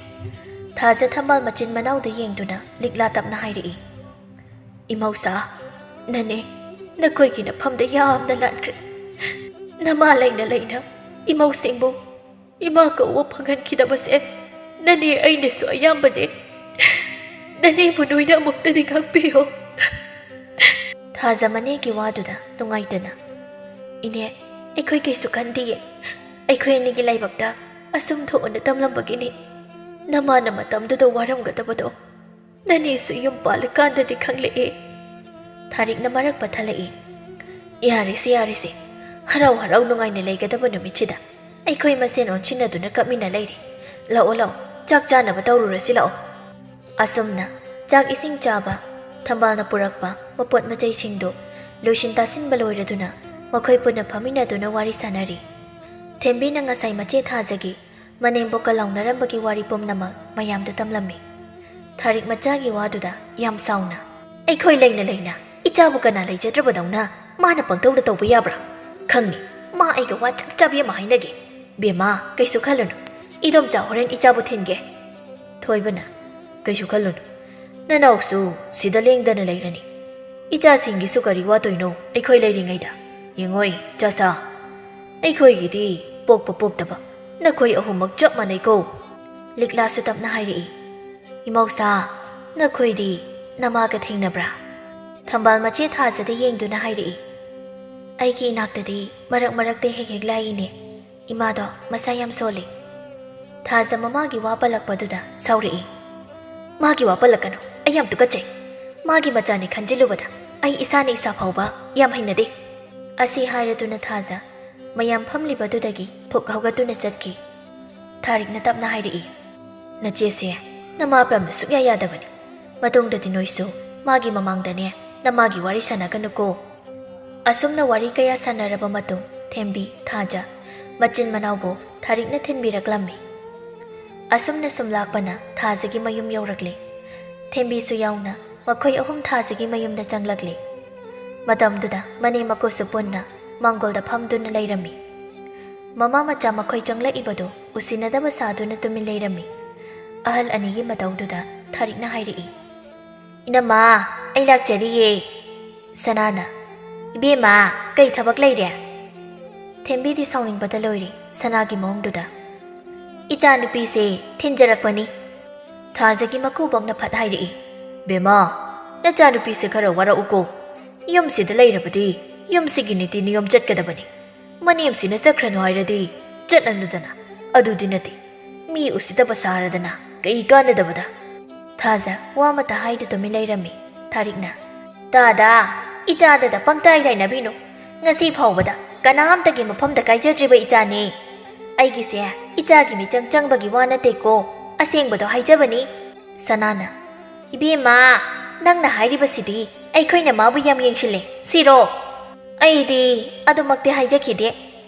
ꯊꯥꯖ ꯊꯝꯕꯥꯜ ꯃꯆꯤꯟ ꯃꯅꯥꯎꯗꯨ ꯌꯦꯡꯗꯨꯅ ꯂꯤꯛꯂꯥ ꯇꯞꯅ ꯍꯥꯏꯔꯛꯏ, "ꯏꯃꯧꯁꯥ, ꯅꯅꯦ, ꯅꯈꯣꯏꯒꯤ ꯅꯐꯝꯗ ꯌꯥꯝꯅ ꯂꯥꯟꯈ꯭ꯔꯦ꯫ ꯅꯃꯥ ꯂꯩꯅ ꯂꯩꯅ ꯏꯃꯧꯁꯤꯡꯕꯨ ꯏꯃꯥ ꯀꯧꯕ ꯐꯪꯍꯟꯈꯤꯗꯕꯁꯦ ꯅꯅꯦ ꯑꯩꯅꯁꯨ ꯑꯌꯥꯝꯕꯅꯦ꯫ ꯅꯅꯦꯕꯨ ꯅꯣꯏꯅ ꯑꯃꯨꯛꯇꯗꯤ ꯉꯥꯛꯄꯤꯌꯣ꯫" ꯊꯥꯖ ꯃꯅꯦꯒꯤ ꯋꯥꯗꯨꯗ ꯅꯨꯡꯉꯥꯏꯇꯅ, "ꯏꯅꯦ, ꯑꯩꯈꯣꯏ ꯀꯩꯁꯨ ꯈꯟꯗꯤꯌꯦ꯫ ꯑꯩꯈꯣꯏ ꯑꯅꯤꯒꯤ ꯂꯥꯏꯕꯛꯇ ꯑꯁꯨꯝ ꯊꯣꯛꯑꯅ ꯇꯝꯂꯝꯕꯒꯤꯅꯤ꯫ ꯅꯃꯥꯅ ꯃꯇꯝꯗꯨꯗ ꯋꯥꯔꯝꯒꯗꯕꯗꯣ ꯅꯅꯦꯁꯨ ꯌꯨꯝ ꯄꯥꯜꯂꯀꯥꯟꯗꯗꯤ ꯈꯪꯂꯛꯑꯦ꯫" ꯊꯥꯔꯤꯛꯅ ꯃꯔꯛ ꯄꯠꯊꯠꯂꯛꯏ꯫ "ꯌꯥꯔꯦꯁꯦ, ꯌꯥꯔꯦꯁꯦ꯫ ꯍꯔꯥꯎ ꯍꯔꯥꯎ ꯅꯨꯡꯉꯥꯏꯅ ꯂꯩꯒꯗꯕ ꯅꯨꯃꯤꯠꯁꯤꯗ ꯑꯩꯈꯣꯏ ꯃꯁꯦꯟ ꯑꯣꯟꯁꯤꯟꯅꯗꯨꯅ ꯀꯞꯃꯤꯟꯅ ꯂꯩꯔꯦ꯫ ꯂꯥꯛꯑꯣ, ꯂꯥꯛꯑꯣ, ꯆꯥꯛ ꯆꯥꯅꯕ ꯇꯧꯔꯨꯔꯁꯤ ꯂꯥꯛꯑꯣ꯫" ꯑꯁꯨꯝꯅ ꯆꯥꯛ ꯏꯁꯤꯡ ꯆꯥꯕ, ꯊꯝꯕꯥꯜꯅ ꯄꯨꯔꯛꯄ ꯃꯄꯣꯠ ꯃꯆꯩꯁꯤꯡꯗꯨ ꯂꯣꯏꯁꯤꯟ ꯇꯥꯁꯤꯟꯕ ꯂꯣꯏꯔꯗꯨꯅ ꯃꯈꯣꯏ ꯄꯨꯟꯅ ꯐꯝꯃꯤꯟꯅꯗꯨꯅ ꯋꯥꯔꯤ ꯁꯥꯟꯅꯔꯤ꯫ ꯊꯦꯝꯕꯤꯅ ꯉꯁꯥꯏ ꯃꯆꯦ ꯊꯥꯖꯒꯤ ꯃꯅꯦꯝꯕꯣꯛꯀ ꯂꯥꯎꯅꯔꯝꯕꯒꯤ ꯋꯥꯔꯤ ꯄꯨꯝꯅꯃꯛ ꯃꯌꯥꯝꯗ ꯇꯝꯂꯝꯃꯤ꯫ ꯊꯥꯔꯤꯛ ꯃꯆꯥꯒꯤ ꯋꯥꯗꯨꯗ ꯌꯥꯝ ꯁꯥꯎꯅ, "ꯑꯩꯈꯣꯏ ꯂꯩꯅ ꯂꯩꯅ ꯏꯆꯥꯕꯨ ꯀꯅꯥ ꯂꯩꯖꯗ꯭ꯔꯕꯗꯧꯅ ꯃꯥꯅ ꯄꯪꯇꯧꯗ ꯇꯧꯕ ꯌꯥꯕ꯭ꯔꯥ? ꯈꯪꯉꯤ, ꯃꯥ ꯑꯩꯒ ꯋꯥ ꯆꯞ ꯆꯥꯕꯤ ꯑꯃ ꯍꯥꯏꯅꯒꯦ꯫ ꯕꯦꯝꯃ, ꯀꯩꯁꯨ ꯈꯜꯂꯨꯅꯨ꯫ ꯏꯗꯣꯝꯆꯥ ꯍꯣꯔꯦꯟ ꯏꯆꯥꯕꯨ ꯊꯤꯟꯒꯦ꯫" ꯊꯣꯏꯕꯅ, "ꯀꯩꯁꯨ ꯈꯜꯂꯨꯅꯨ꯫ ꯅꯅꯥꯎꯁꯨ ꯁꯤꯗ ꯂꯦꯡꯗꯅ ꯂꯩꯔꯅꯤ꯫ "ꯏꯆꯥꯁꯤꯡꯒꯤꯁꯨ ꯀꯔꯤ ꯋꯥꯠꯇꯣꯏꯅꯣ ꯑꯩꯈꯣꯏ ꯂꯩꯔꯤꯉꯩꯗ? ꯌꯦꯡꯉꯣꯏ, ꯆꯥꯁꯥ, ꯑꯩꯈꯣꯏꯒꯤꯗꯤ ꯄꯣꯛꯄ ꯄꯣꯛꯇꯕ ꯅꯈꯣꯏ ꯑꯍꯨꯝꯃꯛ ꯆꯞ ꯃꯥꯟꯅꯩꯀꯣ?" ꯂꯤꯛꯂꯥꯁꯨ ꯇꯞꯅ ꯍꯥꯏꯔꯛꯏ, "ꯏꯃꯧꯁꯥ, ꯅꯈꯣꯏꯗꯤ ꯅꯃꯥꯒ ꯊꯦꯡꯅꯕ꯭ꯔꯥ?" ꯊꯝꯕꯥꯜ ꯃꯆꯦ ꯊꯥꯖꯗ ꯌꯦꯡꯗꯨꯅ ꯍꯥꯏꯔꯛꯏ, "ꯑꯩꯒꯤ ꯏꯅꯥꯛꯇꯗꯤ ꯃꯔꯛ ꯃꯔꯛꯇ ꯍꯦꯛ ꯍꯦꯛ ꯂꯥꯛꯏꯅꯦ꯫ ꯏꯃꯥꯗꯣ ꯃꯁꯥ ꯌꯥꯝ ꯁꯣꯜꯂꯤ꯫" ꯊꯥꯖ ꯃꯃꯥꯒꯤ ꯋꯥ ꯄꯜꯂꯛꯄꯗꯨꯗ ꯁꯥꯎꯔꯛꯏ꯫ "ꯃꯥꯒꯤ ꯋꯥ ꯄꯜꯂꯛꯀꯅꯨ, ꯑꯩ ꯌꯥꯝ ꯇꯨꯀꯠꯆꯩ꯫ ꯃꯥꯒꯤ ꯃꯆꯥꯅꯤ ꯈꯟꯖꯤꯜꯂꯨꯕꯗ ꯑꯩ ꯏꯁꯥꯅ ꯏꯁꯥ ꯐꯥꯎꯕ ꯌꯥꯝ ꯍꯩꯅꯗꯦ꯫" ꯑꯁꯤ ꯍꯥꯏꯔꯗꯨꯅ ꯊꯥꯖ ꯃꯌꯥꯝ ꯐꯝꯂꯤꯕꯗꯨꯗꯒꯤ ꯐꯨꯛ ꯍꯧꯒꯠꯇꯨꯅ ꯆꯠꯈꯤ꯫ ꯊꯥꯔꯤꯛꯅ ꯇꯞꯅ ꯍꯥꯏꯔꯛꯏ, "ꯅꯆꯦꯁꯦ ꯅꯃꯥ ꯄꯥꯝꯕ ꯁꯨꯛꯌꯥ ꯌꯥꯗꯕꯅꯤ꯫ ꯃꯇꯨꯡꯗꯗꯤ ꯅꯣꯏꯁꯨ ꯃꯥꯒꯤ ꯃꯃꯥꯡꯗꯅꯦ ꯅꯃꯥꯒꯤ ꯋꯥꯔꯤ ꯁꯥꯟꯅꯒꯅꯨꯀꯣ꯫" ꯑꯁꯨꯝꯅ ꯋꯥꯔꯤ ꯀꯌꯥ ꯁꯥꯟꯅꯔꯕ ꯃꯇꯨꯡ ꯊꯦꯝꯕꯤ, ꯊꯥꯖ ꯃꯆꯤꯟ ꯃꯅꯥꯎꯕꯨ ꯊꯥꯔꯤꯛꯅ ꯊꯤꯟꯕꯤꯔꯛꯂꯝꯃꯤ꯫ ꯑꯁꯨꯝꯅ ꯁꯨꯝ ꯂꯥꯛꯄꯅ ꯊꯥꯖꯒꯤ ꯃꯌꯨꯝ ꯌꯧꯔꯛꯂꯦ꯫ ꯊꯦꯝꯕꯤꯁꯨ ꯌꯥꯎꯅ ꯃꯈꯣꯏ ꯑꯍꯨꯝ ꯊꯥꯖꯒꯤ ꯃꯌꯨꯝꯗ ꯆꯪꯂꯛꯂꯦ꯫ ꯃꯇꯝꯗꯨꯗ ꯃꯅꯦꯝ ꯃꯀꯨꯁꯨ ꯄꯨꯟꯅ ꯃꯥꯡꯒꯣꯜꯗ ꯐꯝꯗꯨꯅ ꯂꯩꯔꯝꯃꯤ꯫ ꯃꯃꯥ ꯃꯆꯥ ꯃꯈꯣꯏ ꯆꯪꯂꯛꯏꯕꯗꯨ ꯎꯁꯤꯟꯅꯗꯕ ꯁꯥꯗꯨꯅ ꯇꯨꯃꯤꯟ ꯂꯩꯔꯝꯃꯤ꯫ ꯑꯍꯜ ꯑꯅꯤꯒꯤ ꯃꯇꯧꯗꯨꯗ ꯊꯥꯔꯤꯛꯅ ꯍꯥꯏꯔꯛꯏ, "ꯏꯅꯝꯃ, ꯑꯩ ꯂꯥꯛꯆꯔꯤꯌꯦ꯫" ꯁꯅꯥꯅ, "ꯏꯕꯦꯝꯃ, ꯀꯩ ꯊꯕꯛ ꯂꯩꯔꯦ?" ꯊꯦꯝꯕꯤꯗꯤ ꯁꯥꯎꯅꯤꯡꯕꯗ ꯂꯣꯏꯔꯦ ꯁꯅꯥꯒꯤ ꯃꯑꯣꯡꯗꯨꯗ꯫ "ꯏꯆꯥꯅꯨꯄꯤꯁꯦ ꯊꯤꯟꯖꯔꯛꯄꯅꯤ꯫" ꯊꯥꯖꯒꯤ ꯃꯀꯨꯕꯣꯛꯅ ꯐꯠ ꯍꯥꯏꯔꯛꯏ, "ꯕꯦꯝꯃ, ꯅꯆꯥꯅꯨꯄꯤꯁꯦ ꯈꯔ ꯋꯥꯔꯛꯎꯀꯣ꯫ ꯌꯨꯝꯁꯤꯗ ꯂꯩꯔꯕꯗꯤ ꯌꯨꯝꯁꯤꯒꯤ ꯅꯤꯇꯤ ꯅꯤꯌꯣꯝ ꯆꯠꯀꯗꯕꯅꯤ꯫ ꯃꯅꯦꯝꯁꯤꯅ ꯆꯠꯈ꯭ꯔꯅꯨ ꯍꯥꯏꯔꯗꯤ ꯆꯠꯂꯅꯨꯗꯅ꯫ ꯑꯗꯨꯗꯤ ꯅꯠꯇꯦ, ꯃꯤ ꯎꯁꯤꯠꯇꯕ ꯁꯥꯔꯗꯅ ꯀꯩ ꯀꯥꯟꯅꯗꯕꯗ?" ꯊꯥꯖ ꯋꯥ ꯑꯃꯇ ꯍꯥꯏꯗꯨ ꯇꯨꯃꯤꯟ ꯂꯩꯔꯝꯃꯤ꯫ ꯊꯥꯔꯤꯛꯅ, "ꯇꯥꯗ, ꯏꯆꯥꯗꯗ ꯄꯪꯇꯥꯏ ꯇꯥꯏꯅꯕꯤꯅꯨ꯫ ꯉꯁꯤ ꯐꯥꯎꯕꯗ ꯀꯅꯥꯝꯇꯒꯤ ꯃꯐꯝꯗ ꯀꯥꯏꯖꯗ꯭ꯔꯤꯕ ꯏꯆꯥꯅꯦ꯫ ꯑꯩꯒꯤꯁꯦ ꯏꯆꯥꯒꯤ ꯃꯤꯆꯪ ꯆꯪꯕꯒꯤ ꯋꯥ ꯅꯠꯇꯦꯀꯣ, ꯑꯁꯦꯡꯕꯗꯣ ꯍꯥꯏꯖꯕꯅꯤ꯫" ꯁꯅꯥꯅ, "ꯏꯕꯦꯝꯃ, ꯅꯪꯅ ꯍꯥꯏꯔꯤꯕꯁꯤꯗꯤ ꯑꯩꯈꯣꯏꯅ ꯃꯥꯕꯨ ꯌꯥꯝ ꯌꯦꯡꯁꯤꯜꯂꯦ ꯁꯤꯔꯣ?" "ꯑꯩꯗꯤ ꯑꯗꯨꯃꯛꯇꯤ ꯍꯥꯏꯖꯈꯤꯗꯦ꯫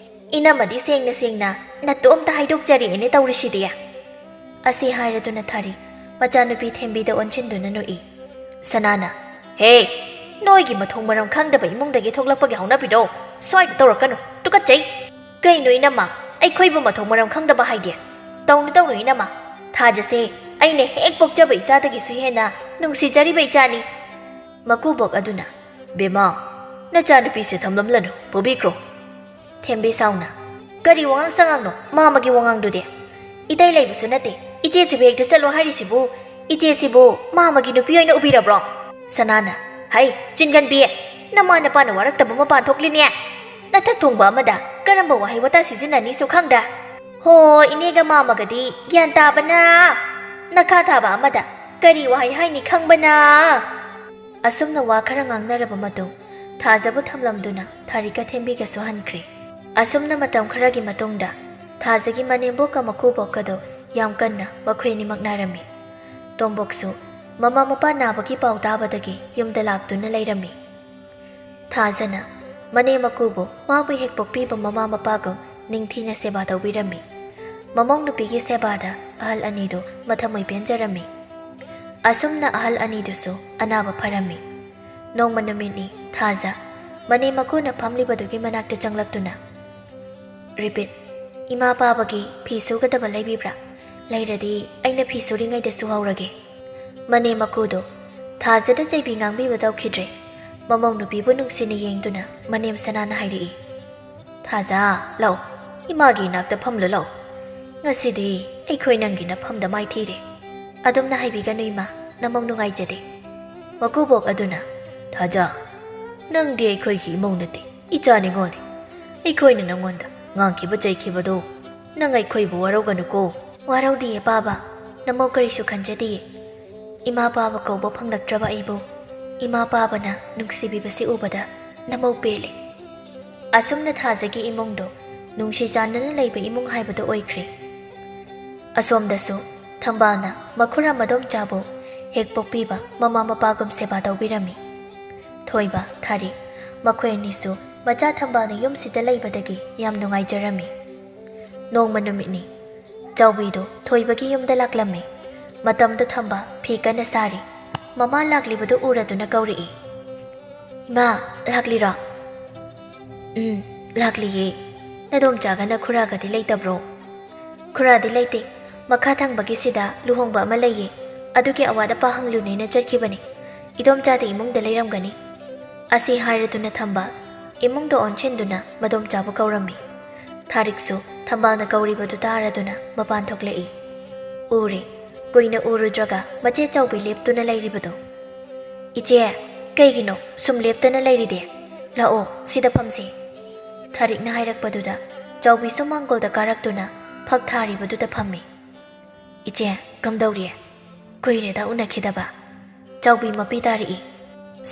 ꯏꯅꯝꯃꯗꯤ ꯁꯦꯡꯅ ꯁꯦꯡꯅ ꯅꯇꯣꯝꯇ ꯍꯥꯏꯗꯣꯛꯆꯔꯦꯅꯦ ꯇꯧꯔꯤꯁꯤꯗꯤ꯫" ꯑꯁꯤ ꯍꯥꯏꯔꯗꯨꯅ ꯊꯥꯔꯤ ꯃꯆꯥꯅꯨꯄꯤ ꯊꯦꯝꯕꯤꯗ ꯑꯣꯟꯁꯤꯟꯗꯨꯅ ꯅꯣꯛꯏ꯫ ꯁꯅꯥꯅ, "ꯍꯦ, ꯅꯣꯏꯒꯤ ꯃꯊꯣꯡ ꯃꯔꯝ ꯈꯪꯗꯕ ꯏꯃꯨꯡꯗꯒꯤ ꯊꯣꯛꯂꯛꯄꯒꯤ ꯍꯧꯅꯕꯤꯗꯣ ꯁ꯭ꯋꯥꯏꯗ ꯇꯧꯔꯛꯀꯅꯨ, ꯇꯨꯀꯠꯆꯩ꯫ ꯀꯩꯅꯣ ꯏꯅꯝꯃ, ꯑꯩꯈꯣꯏꯕꯨ ꯃꯊꯣꯡ ꯃꯔꯝ ꯈꯪꯗꯕ ꯍꯥꯏꯗꯤ? ꯇꯧꯅꯨ, ꯇꯧꯅꯨ ꯏꯅꯝꯃ, ꯊꯥꯖꯁꯦ ꯑꯩꯅ ꯍꯦꯛ ꯄꯣꯛꯆꯕ ꯏꯆꯥꯗꯒꯤꯁꯨ ꯍꯦꯟꯅ ꯅꯨꯡꯁꯤꯖꯔꯤꯕ ꯏꯆꯥꯅꯤ꯫" ꯃꯀꯨꯕꯣꯛ ꯑꯗꯨꯅ, "ꯕꯦꯝꯃ, ꯅꯆꯥꯅꯨꯄꯤꯁꯦ ꯊꯝꯂꯝꯂꯅꯨ, ꯄꯨꯕꯤꯈ꯭ꯔꯣ꯫" ꯊꯦꯝꯕꯤ ꯁꯥꯎꯅ, "ꯀꯔꯤ ꯋꯥꯉꯥꯡ ꯁꯉꯥꯡꯅꯣ ꯃꯥꯃꯒꯤ ꯋꯥꯉꯥꯡꯗꯨꯗꯤ? ꯏꯇꯩ ꯂꯩꯕꯁꯨ ꯅꯠꯇꯦ, ꯏꯆꯦꯁꯤꯕꯨ ꯍꯦꯛꯇ ꯆꯠꯂꯣ ꯍꯥꯏꯔꯤꯁꯤꯕꯨ? ꯏꯆꯦꯁꯤꯕꯨ ꯃꯥꯃꯒꯤ ꯅꯨꯄꯤ ꯑꯣꯏꯅ ꯎꯕꯤꯔꯕ꯭ꯔꯣ?" ꯁꯅꯥꯅ, "ꯍꯩ, ꯆꯤꯟꯒꯟꯕꯤ! ꯅꯃꯥ ꯅꯄꯥꯅ ꯋꯥꯔꯛꯇꯕ ꯃꯄꯥꯟ ꯊꯣꯛꯂꯤꯅꯦ꯫ ꯅꯊꯛ ꯊꯣꯡꯕ ꯑꯃꯗ ꯀꯔꯝꯕ ꯋꯥꯍꯩ ꯋꯥꯇꯥ ꯁꯤꯖꯤꯟꯅꯅꯤꯁꯨ ꯈꯪꯗ꯫ ꯍꯣ, ꯏꯅꯦꯒ ꯃꯥꯃꯒꯗꯤ ꯒ꯭ꯌꯥꯟ ꯇꯥꯕꯅ, ꯅꯈꯥ ꯊꯥꯕ ꯑꯃꯗ ꯀꯔꯤ ꯋꯥꯍꯩ ꯍꯥꯏꯅꯤ ꯈꯪꯕꯅ꯫" ꯑꯁꯨꯝꯅ ꯋꯥ ꯈꯔ ꯉꯥꯡꯅꯔꯕ ꯃꯇꯨꯡ, ꯊꯥꯖꯕꯨ ꯊꯝꯂꯝꯗꯨꯅ ꯊꯥꯔꯤꯛꯀ ꯊꯦꯝꯕꯤꯒꯁꯨ ꯍꯟꯈ꯭ꯔꯦ꯫ ꯑꯁꯨꯝꯅ ꯃꯇꯝ ꯈꯔꯒꯤ ꯃꯇꯨꯡꯗ ꯊꯥꯖꯒꯤ ꯃꯅꯦꯝꯕꯣꯛꯀ ꯃꯀꯨꯕꯣꯛꯀꯗꯣ ꯌꯥꯝ ꯀꯟꯅ ꯃꯈꯣꯏ ꯑꯅꯤꯃꯛ ꯅꯥꯔꯝꯃꯤ꯫ ꯇꯣꯝꯕꯣꯛꯁꯨ ꯃꯃꯥ ꯃꯄꯥ ꯅꯥꯕꯒꯤ ꯄꯥꯎ ꯇꯥꯕꯗꯒꯤ ꯌꯨꯝꯗ ꯂꯥꯛꯇꯨꯅ ꯂꯩꯔꯝꯃꯤ꯫ ꯊꯥꯖꯅ ꯃꯅꯦꯝ ꯃꯀꯨꯕꯣꯛ ꯃꯥꯕꯨ ꯍꯦꯛ ꯄꯣꯛꯄꯤꯕ ꯃꯃꯥ ꯃꯄꯥꯒꯨꯝ ꯅꯤꯡꯊꯤꯅ ꯁꯦꯕꯥ ꯇꯧꯕꯤꯔꯝꯃꯤ꯫ ꯃꯃꯧ ꯅꯨꯄꯤꯒꯤ ꯁꯦꯕꯥꯗ ꯑꯍꯜ ꯑꯅꯤꯗꯨ ꯃꯊꯃꯣꯏ ꯄꯦꯟꯖꯔꯝꯃꯤ꯫ ꯑꯁꯨꯝꯅ ꯑꯍꯜ ꯑꯅꯤꯗꯨꯁꯨ ꯑꯅꯥꯕ ꯐꯔꯝꯃꯤ꯫ ꯅꯣꯡꯃ ꯅꯨꯃꯤꯠꯅꯤ ꯊꯥꯖ ꯃꯅꯦꯝ ꯃꯀꯨꯅ ꯐꯝꯂꯤꯕꯗꯨꯒꯤ ꯃꯅꯥꯛꯇ ꯆꯪꯂꯛꯇꯨꯅ, "ꯔꯤꯄꯤꯠ, ꯏꯃꯥ ꯄꯥꯕꯒꯤ ꯐꯤ ꯁꯨꯒꯗꯕ ꯂꯩꯕꯤꯕ꯭ꯔꯥ? ꯂꯩꯔꯗꯤ ꯑꯩꯅ ꯐꯤ ꯁꯨꯔꯤꯉꯩꯗ ꯁꯨꯍꯧꯔꯒꯦ꯫" ꯃꯅꯦꯝ ꯃꯀꯨꯗꯣ ꯊꯥꯖꯗ ꯆꯩꯕꯤ ꯉꯥꯡꯕꯤꯕ ꯇꯧꯈꯤꯗ꯭ꯔꯦ꯫ ꯃꯃꯧ ꯅꯨꯄꯤꯕꯨ ꯅꯨꯡꯁꯤꯅ ꯌꯦꯡꯗꯨꯅ ꯃꯅꯦꯝ ꯁꯅꯥꯅ ꯍꯥꯏꯔꯛꯏ, "ꯊꯥꯖ, ꯂꯥꯛꯑꯣ, ꯏꯃꯥꯒꯤ ꯏꯅꯥꯛꯇ ꯐꯝꯂꯨ ꯂꯥꯛꯑꯣ꯫ ꯉꯁꯤꯗꯤ ꯑꯩꯈꯣꯏ ꯅꯪꯒꯤ ꯅꯐꯝꯗ ꯃꯥꯏꯊꯤꯔꯦ꯫ ꯑꯗꯨꯝꯅ ꯍꯥꯏꯕꯤꯒꯅꯨ ꯏꯃꯥ, ꯅꯃꯧ ꯅꯨꯡꯉꯥꯏꯖꯗꯦ꯫" ꯃꯀꯨꯕꯣꯛ ꯑꯗꯨꯅ, "ꯊꯥꯖ, ꯅꯪꯗꯤ ꯑꯩꯈꯣꯏꯒꯤ ꯏꯃꯧ ꯅꯠꯇꯦ, ꯏꯆꯥ ꯅꯤꯉꯣꯜꯅꯤ꯫ ꯑꯩꯈꯣꯏꯅ ꯅꯪꯉꯣꯟꯗ ꯉꯥꯡꯈꯤꯕ ꯆꯩꯈꯤꯕꯗꯣ ꯅꯪ ꯑꯩꯈꯣꯏꯕꯨ ꯋꯥꯔꯧꯒꯅꯨꯀꯣ꯫" "ꯋꯥꯔꯧꯗꯤꯌꯦ ꯄꯥꯕ, ꯅꯃꯧ ꯀꯔꯤꯁꯨ ꯈꯟꯖꯗꯤꯌꯦ꯫ ꯏꯃꯥ ꯄꯥꯕ ꯀꯧꯕ ꯐꯪꯂꯛꯇ꯭ꯔꯕ ꯑꯩꯕꯨ ꯏꯃꯥ ꯄꯥꯕꯅ ꯅꯨꯡꯁꯤꯕꯤꯕꯁꯤ ꯎꯕꯗ ꯅꯃꯧ ꯄꯦꯜꯂꯦ꯫" ꯑꯁꯨꯝꯅ ꯊꯥꯖꯒꯤ ꯏꯃꯨꯡꯗꯣ ꯅꯨꯡꯁꯤ ꯆꯥꯟꯅꯅ ꯂꯩꯕ ꯏꯃꯨꯡ ꯍꯥꯏꯕꯗꯨ ꯑꯣꯏꯈ꯭ꯔꯦ꯫ ꯑꯁꯣꯝꯗꯁꯨ ꯊꯝꯕꯥꯜꯅ ꯃꯈꯨꯔꯥ ꯃꯗꯣꯝꯆꯥꯕꯨ ꯍꯦꯛ ꯄꯣꯛꯄꯤꯕ ꯃꯃꯥ ꯃꯄꯥꯒꯨꯝ ꯁꯦꯕꯥ ꯇꯧꯕꯤꯔꯝꯃꯤ꯫ ꯊꯣꯏꯕ, ꯊꯥꯔꯤꯛ, ꯃꯈꯣꯏ ꯑꯅꯤꯁꯨ ꯃꯆꯥ ꯊꯝꯕꯥꯜꯅ ꯌꯨꯝꯁꯤꯗ ꯂꯩꯕꯗꯒꯤ ꯌꯥꯝ ꯅꯨꯡꯉꯥꯏꯖꯔꯝꯃꯤ꯫ ꯅꯣꯡꯃ ꯅꯨꯃꯤꯠꯅꯤ꯫ ꯆꯥꯎꯕꯤꯗꯨ ꯊꯣꯏꯕꯒꯤ ꯌꯨꯝꯗ ꯂꯥꯛꯂꯝꯃꯤ꯫ ꯃꯇꯝꯗꯨ ꯊꯝꯕꯥꯜ ꯐꯤ ꯀꯟꯅ ꯁꯥꯔꯤ꯫ ꯃꯃꯥ ꯂꯥꯛꯂꯤꯕꯗꯨ ꯎꯔꯗꯨꯅ ꯀꯧꯔꯛꯏ, "ꯏꯃꯥ, ꯂꯥꯛꯂꯤꯔꯣ?" "ꯎꯝ, ꯂꯥꯛꯂꯤꯌꯦ꯫ ꯅꯗꯣꯝꯆꯥꯒ ꯅꯈꯨꯔꯥꯒꯗꯤ ꯂꯩꯇꯕ꯭ꯔꯣ?" "ꯈꯨꯔꯥꯗꯤ ꯂꯩꯇꯦ꯫ ꯃꯈꯥ ꯊꯪꯕꯒꯤꯁꯤꯗ ꯂꯨꯍꯣꯡꯕ ꯑꯃ ꯂꯩꯌꯦ꯫ ꯑꯗꯨꯒꯤ ꯑꯋꯥꯠ ꯑꯄꯥ ꯍꯪꯂꯨꯅꯦꯅ ꯆꯠꯈꯤꯕꯅꯤ꯫ "ꯏꯗꯣꯝꯆꯥꯗꯤ ꯏꯃꯨꯡꯗ ꯂꯩꯔꯝꯒꯅꯤ" ꯑꯁꯤ ꯍꯥꯏꯔꯗꯨꯅ ꯊꯝꯕꯥꯜ ꯏꯃꯨꯡꯗ ꯑꯣꯟꯁꯤꯟꯗꯨꯅ ꯃꯗꯣꯝꯆꯥꯕꯨ ꯀꯧꯔꯝꯃꯤ꯫ ꯊꯥꯔꯤꯛꯁꯨ ꯊꯝꯕꯥꯜꯅ ꯀꯧꯔꯤꯕꯗꯨ ꯇꯥꯔꯗꯨꯅ ꯃꯄꯥꯟ ꯊꯣꯛꯂꯛꯏ꯫ ꯎꯔꯦ, ꯀꯨꯏꯅ ꯎꯔꯨꯗ꯭ꯔꯒ ꯃꯆꯦ ꯆꯥꯎꯕꯤ ꯂꯦꯞꯇꯨꯅ ꯂꯩꯔꯤꯕꯗꯣ꯫ "ꯏꯆꯦ, ꯀꯩꯒꯤꯅꯣ ꯁꯨꯝ ꯂꯦꯞꯇꯅ ꯂꯩꯔꯤꯗꯤ? ꯂꯥꯛꯑꯣ, ꯁꯤꯗ ꯐꯝꯁꯦ꯫" ꯊꯥꯔꯤꯛꯅ ꯍꯥꯏꯔꯛꯄꯗꯨꯗ ꯆꯥꯎꯕꯤꯁꯨ ꯃꯥꯡꯒꯣꯜꯗ ꯀꯥꯔꯛꯇꯨꯅ ꯐꯛ ꯊꯥꯔꯤꯕꯗꯨꯗ ꯐꯝꯃꯤ꯫ "ꯏꯆꯦ, ꯀꯝꯗꯧꯔꯤ? ꯀꯨꯏꯔꯦꯗ ꯎꯅꯈꯤꯗꯕ꯫" ꯆꯥꯎꯕꯤ ꯃꯄꯤ ꯇꯥꯔꯛꯏ꯫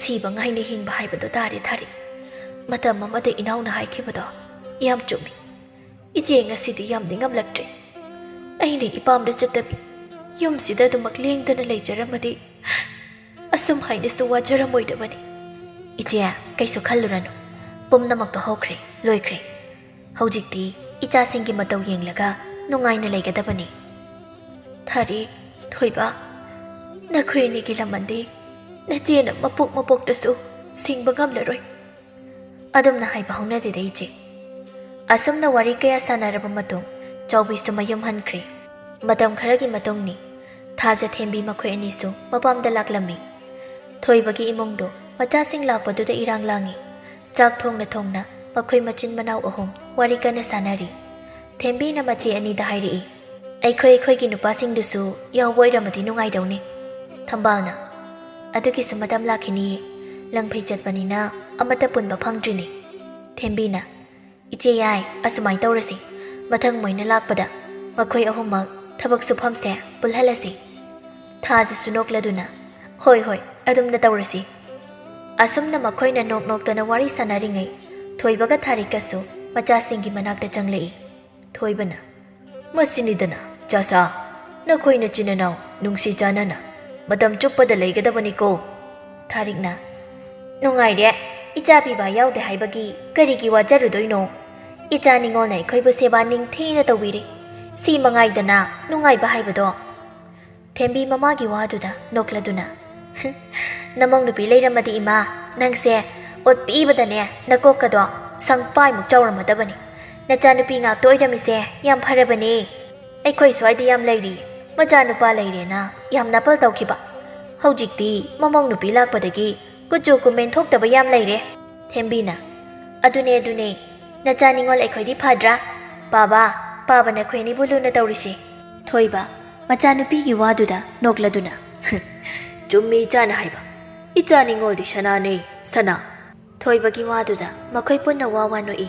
"ꯁꯤꯕ ꯉꯥꯏꯅ ꯍꯤꯡꯕ ꯍꯥꯏꯕꯗꯣ ꯇꯥꯔꯦ ꯊꯥꯔꯤꯛ꯫ ꯃꯇꯝ ꯑꯃꯗ ꯏꯅꯥꯎꯅ ꯍꯥꯏꯈꯤꯕꯗꯣ ꯌꯥꯝ ꯆꯨꯝꯃꯤ꯫ ꯏꯆꯦ, ꯉꯁꯤꯗꯤ ꯌꯥꯝꯗꯤ ꯉꯝꯂꯛꯇ꯭ꯔꯦ꯫ ꯑꯩꯅ ꯏꯄꯥꯝꯗ ꯆꯠꯇꯕꯤ ꯌꯨꯝꯁꯤꯗ ꯑꯗꯨꯃꯛ ꯂꯦꯡꯗꯅ ꯂꯩꯖꯔꯝꯃꯗꯤ ꯑꯁꯨꯝ ꯍꯥꯏꯅꯁꯨ ꯋꯥꯖꯔꯝꯃꯣꯏꯗꯕꯅꯤ꯫" "ꯏꯆꯦ, ꯀꯩꯁꯨ ꯈꯜꯂꯨꯔꯅꯨ꯫ ꯄꯨꯝꯅꯃꯛꯇꯣ ꯍꯧꯈ꯭ꯔꯦ, ꯂꯣꯏꯈ꯭ꯔꯦ꯫ ꯍꯧꯖꯤꯛꯇꯤ ꯏꯆꯥꯁꯤꯡꯒꯤ ꯃꯇꯧ ꯌꯦꯡꯂꯒ ꯅꯨꯡꯉꯥꯏꯅ ꯂꯩꯒꯗꯕꯅꯤ꯫" "ꯊꯥꯔꯤꯛ, ꯊꯣꯏꯕ, ꯅꯈꯣꯏ ꯑꯅꯤꯒꯤ ꯂꯃꯟꯗꯤ ꯅꯆꯦꯅ ꯃꯄꯣꯛ ꯃꯄꯣꯛꯇꯁꯨ ꯁꯤꯡꯕ ꯉꯝꯂꯔꯣꯏ꯫" ꯑꯗꯨꯝꯅ ꯍꯥꯏꯕ ꯍꯧꯅꯗꯦꯗ ꯏꯆꯦ꯫ ꯑꯁꯨꯝꯅ ꯋꯥꯔꯤ ꯀꯌꯥ ꯁꯥꯟꯅꯔꯕ ꯃꯇꯨꯡ ꯆꯥꯎꯕꯤꯁꯨ ꯃꯌꯨꯝ ꯍꯟꯈ꯭ꯔꯦ꯫ ꯃꯇꯝ ꯈꯔꯒꯤ ꯃꯇꯨꯡꯅꯤ꯫ ꯊꯥꯖ ꯊꯦꯝꯕꯤ ꯃꯈꯣꯏ ꯑꯅꯤꯁꯨ ꯃꯄꯥꯝꯗ ꯂꯥꯛꯂꯝꯃꯤ꯫ ꯊꯣꯏꯕꯒꯤ ꯏꯃꯨꯡꯗꯨ ꯃꯆꯥꯁꯤꯡ ꯂꯥꯛꯄꯗꯨꯗ ꯏꯔꯥꯡ ꯂꯥꯡꯉꯤ꯫ ꯆꯥꯛ ꯊꯣꯡꯅ ꯊꯣꯡꯅ ꯃꯈꯣꯏ ꯃꯆꯤꯟ ꯃꯅꯥꯎ ꯑꯍꯨꯝ ꯋꯥꯔꯤ ꯀꯟꯅ ꯁꯥꯟꯅꯔꯤ꯫ ꯊꯦꯝꯕꯤꯅ ꯃꯆꯦ ꯑꯅꯤꯗ ꯍꯥꯏꯔꯛꯏ, "ꯑꯩꯈꯣꯏ ꯑꯩꯈꯣꯏꯒꯤ ꯅꯨꯄꯥꯁꯤꯡꯗꯨꯁꯨ ꯌꯥꯎꯕ ꯑꯣꯏꯔꯝꯃꯗꯤ ꯅꯨꯡꯉꯥꯏꯗꯧꯅꯤ꯫" ꯊꯝꯕꯥꯜꯅ, "ꯑꯗꯨꯒꯤꯁꯨ ꯃꯇꯝ ꯂꯥꯛꯈꯤꯅꯤꯌꯦ꯫ ꯂꯪꯐꯩ ꯆꯠꯄꯅꯤꯅ ꯑꯃꯠꯇ ꯄꯨꯟꯕ ꯐꯪꯗ꯭ꯔꯤꯅꯦ꯫" ꯊꯦꯝꯕꯤꯅ, "ꯏꯆꯦ ꯌꯥꯏ, ꯑꯁꯨꯃꯥꯏꯅ ꯇꯧꯔꯁꯤ꯫ ꯃꯊꯪ ꯃꯣꯏꯅ ꯂꯥꯛꯄꯗ ꯃꯈꯣꯏ ꯑꯍꯨꯝꯃꯛ ꯊꯕꯛ ꯁꯨꯐꯝꯁꯦ ꯄꯨꯜꯍꯜꯂꯁꯤ꯫" ꯊꯥꯖꯁꯨ ꯅꯣꯛꯂꯗꯨꯅ, "ꯍꯣꯏ, ꯍꯣꯏ, ꯑꯗꯨꯝꯅ ꯇꯧꯔꯁꯤ꯫" ꯑꯁꯨꯝꯅ ꯃꯈꯣꯏꯅ ꯅꯣꯛ ꯅꯣꯛꯇꯅ ꯋꯥꯔꯤ ꯁꯥꯟꯅꯔꯤꯉꯩ ꯊꯣꯏꯕꯒ ꯊꯥꯔꯤꯛꯀꯁꯨ ꯃꯆꯥꯁꯤꯡꯒꯤ ꯃꯅꯥꯛꯇ ꯆꯪꯂꯛꯏ꯫ ꯊꯣꯏꯕꯅ, "ꯃꯁꯤꯅꯤꯗꯅ, ꯏꯆꯥꯁꯥ, ꯅꯈꯣꯏ ꯅꯆꯤꯟ ꯅꯅꯥꯎ ꯅꯨꯡꯁꯤ ꯆꯥꯟꯅꯅ ꯃꯇꯝ ꯆꯨꯞꯄꯗ ꯂꯩꯒꯗꯕꯅꯤꯀꯣ꯫" ꯊꯥꯔꯤꯛꯅ, "ꯅꯨꯡꯉꯥꯏꯔꯦ, ꯏꯆꯥ ꯄꯤꯕ ꯌꯥꯎꯗꯦ ꯍꯥꯏꯕꯒꯤ ꯀꯔꯤꯒꯤ ꯋꯥꯖꯔꯨꯗꯣꯏꯅꯣ? ꯏꯆꯥ ꯅꯤꯉꯣꯜꯅ ꯑꯩꯈꯣꯏꯕꯨ ꯁꯦꯕꯥ ꯅꯤꯡꯊꯤꯅ ꯇꯧꯕꯤꯔꯦ꯫ ꯁꯤ ꯃꯉꯥꯏꯗꯅ ꯅꯨꯡꯉꯥꯏꯕ ꯍꯥꯏꯕꯗꯣ꯫" ꯊꯦꯝꯕꯤ ꯃꯃꯥꯒꯤ ꯋꯥꯗꯨꯗ ꯅꯣꯛꯂꯗꯨꯅ, "ꯅꯃꯧ ꯅꯨꯄꯤ ꯂꯩꯔꯝꯃꯗꯤ ꯏꯃꯥ, ꯅꯪꯁꯦ ꯑꯣꯠꯄꯤꯕꯗꯅꯦ ꯅꯀꯣꯛꯀꯗꯣ ꯁꯪꯄꯥꯏꯃꯨꯛ ꯆꯥꯎꯔꯝꯃꯗꯕꯅꯤ꯫ ꯅꯆꯥꯅꯨꯄꯤ ꯉꯥꯛꯇ ꯑꯣꯏꯔꯝꯃꯤꯁꯦ ꯌꯥꯝ ꯐꯔꯕꯅꯦ꯫ ꯑꯩꯈꯣꯏ ꯁ꯭ꯋꯥꯏꯗ ꯌꯥꯝ ꯂꯩꯔꯤ, ꯃꯆꯥꯅꯨꯄꯥ ꯂꯩꯔꯦꯅ ꯌꯥꯝ ꯅꯥꯄꯜ ꯇꯧꯈꯤꯕ꯫ "ꯍꯧꯖꯤꯛꯇꯤ ꯃꯃꯧ ꯅꯨꯄꯤ ꯂꯥꯛꯄꯗꯒꯤ ꯀꯨꯆꯨ ꯀꯨꯃꯦꯟ ꯊꯣꯛꯇꯕ ꯌꯥꯝ ꯂꯩꯔꯦ꯫" ꯊꯦꯝꯕꯤꯅ, "ꯑꯗꯨꯅꯦ, ꯑꯗꯨꯅꯦ, ꯅꯆꯥ ꯅꯤꯉꯣꯜ ꯑꯩꯈꯣꯏꯗꯤ ꯐꯗ꯭ꯔꯥ? ꯄꯥꯕ, ꯄꯥꯕ ꯅꯈꯣꯏ ꯑꯅꯤꯕꯨ ꯂꯨꯅ ꯇꯧꯔꯤꯁꯤ꯫" ꯊꯣꯏꯕ, ꯃꯆꯥꯅꯨꯄꯤꯒꯤ ꯋꯥꯗꯨꯗ ꯅꯣꯛꯂꯗꯨꯅ, "ꯆꯨꯝꯃꯤ ꯏꯆꯥꯅ ꯍꯥꯏꯕ꯫ ꯏꯆꯥ ꯅꯤꯉꯣꯜꯗꯤ ꯁꯅꯥꯅꯦ, ꯁꯅꯥ꯫" ꯊꯣꯏꯕꯒꯤ ꯋꯥꯗꯨꯗ ꯃꯈꯣꯏ ꯄꯨꯟꯅ ꯋꯥ ꯋꯥ ꯅꯣꯛꯏ꯫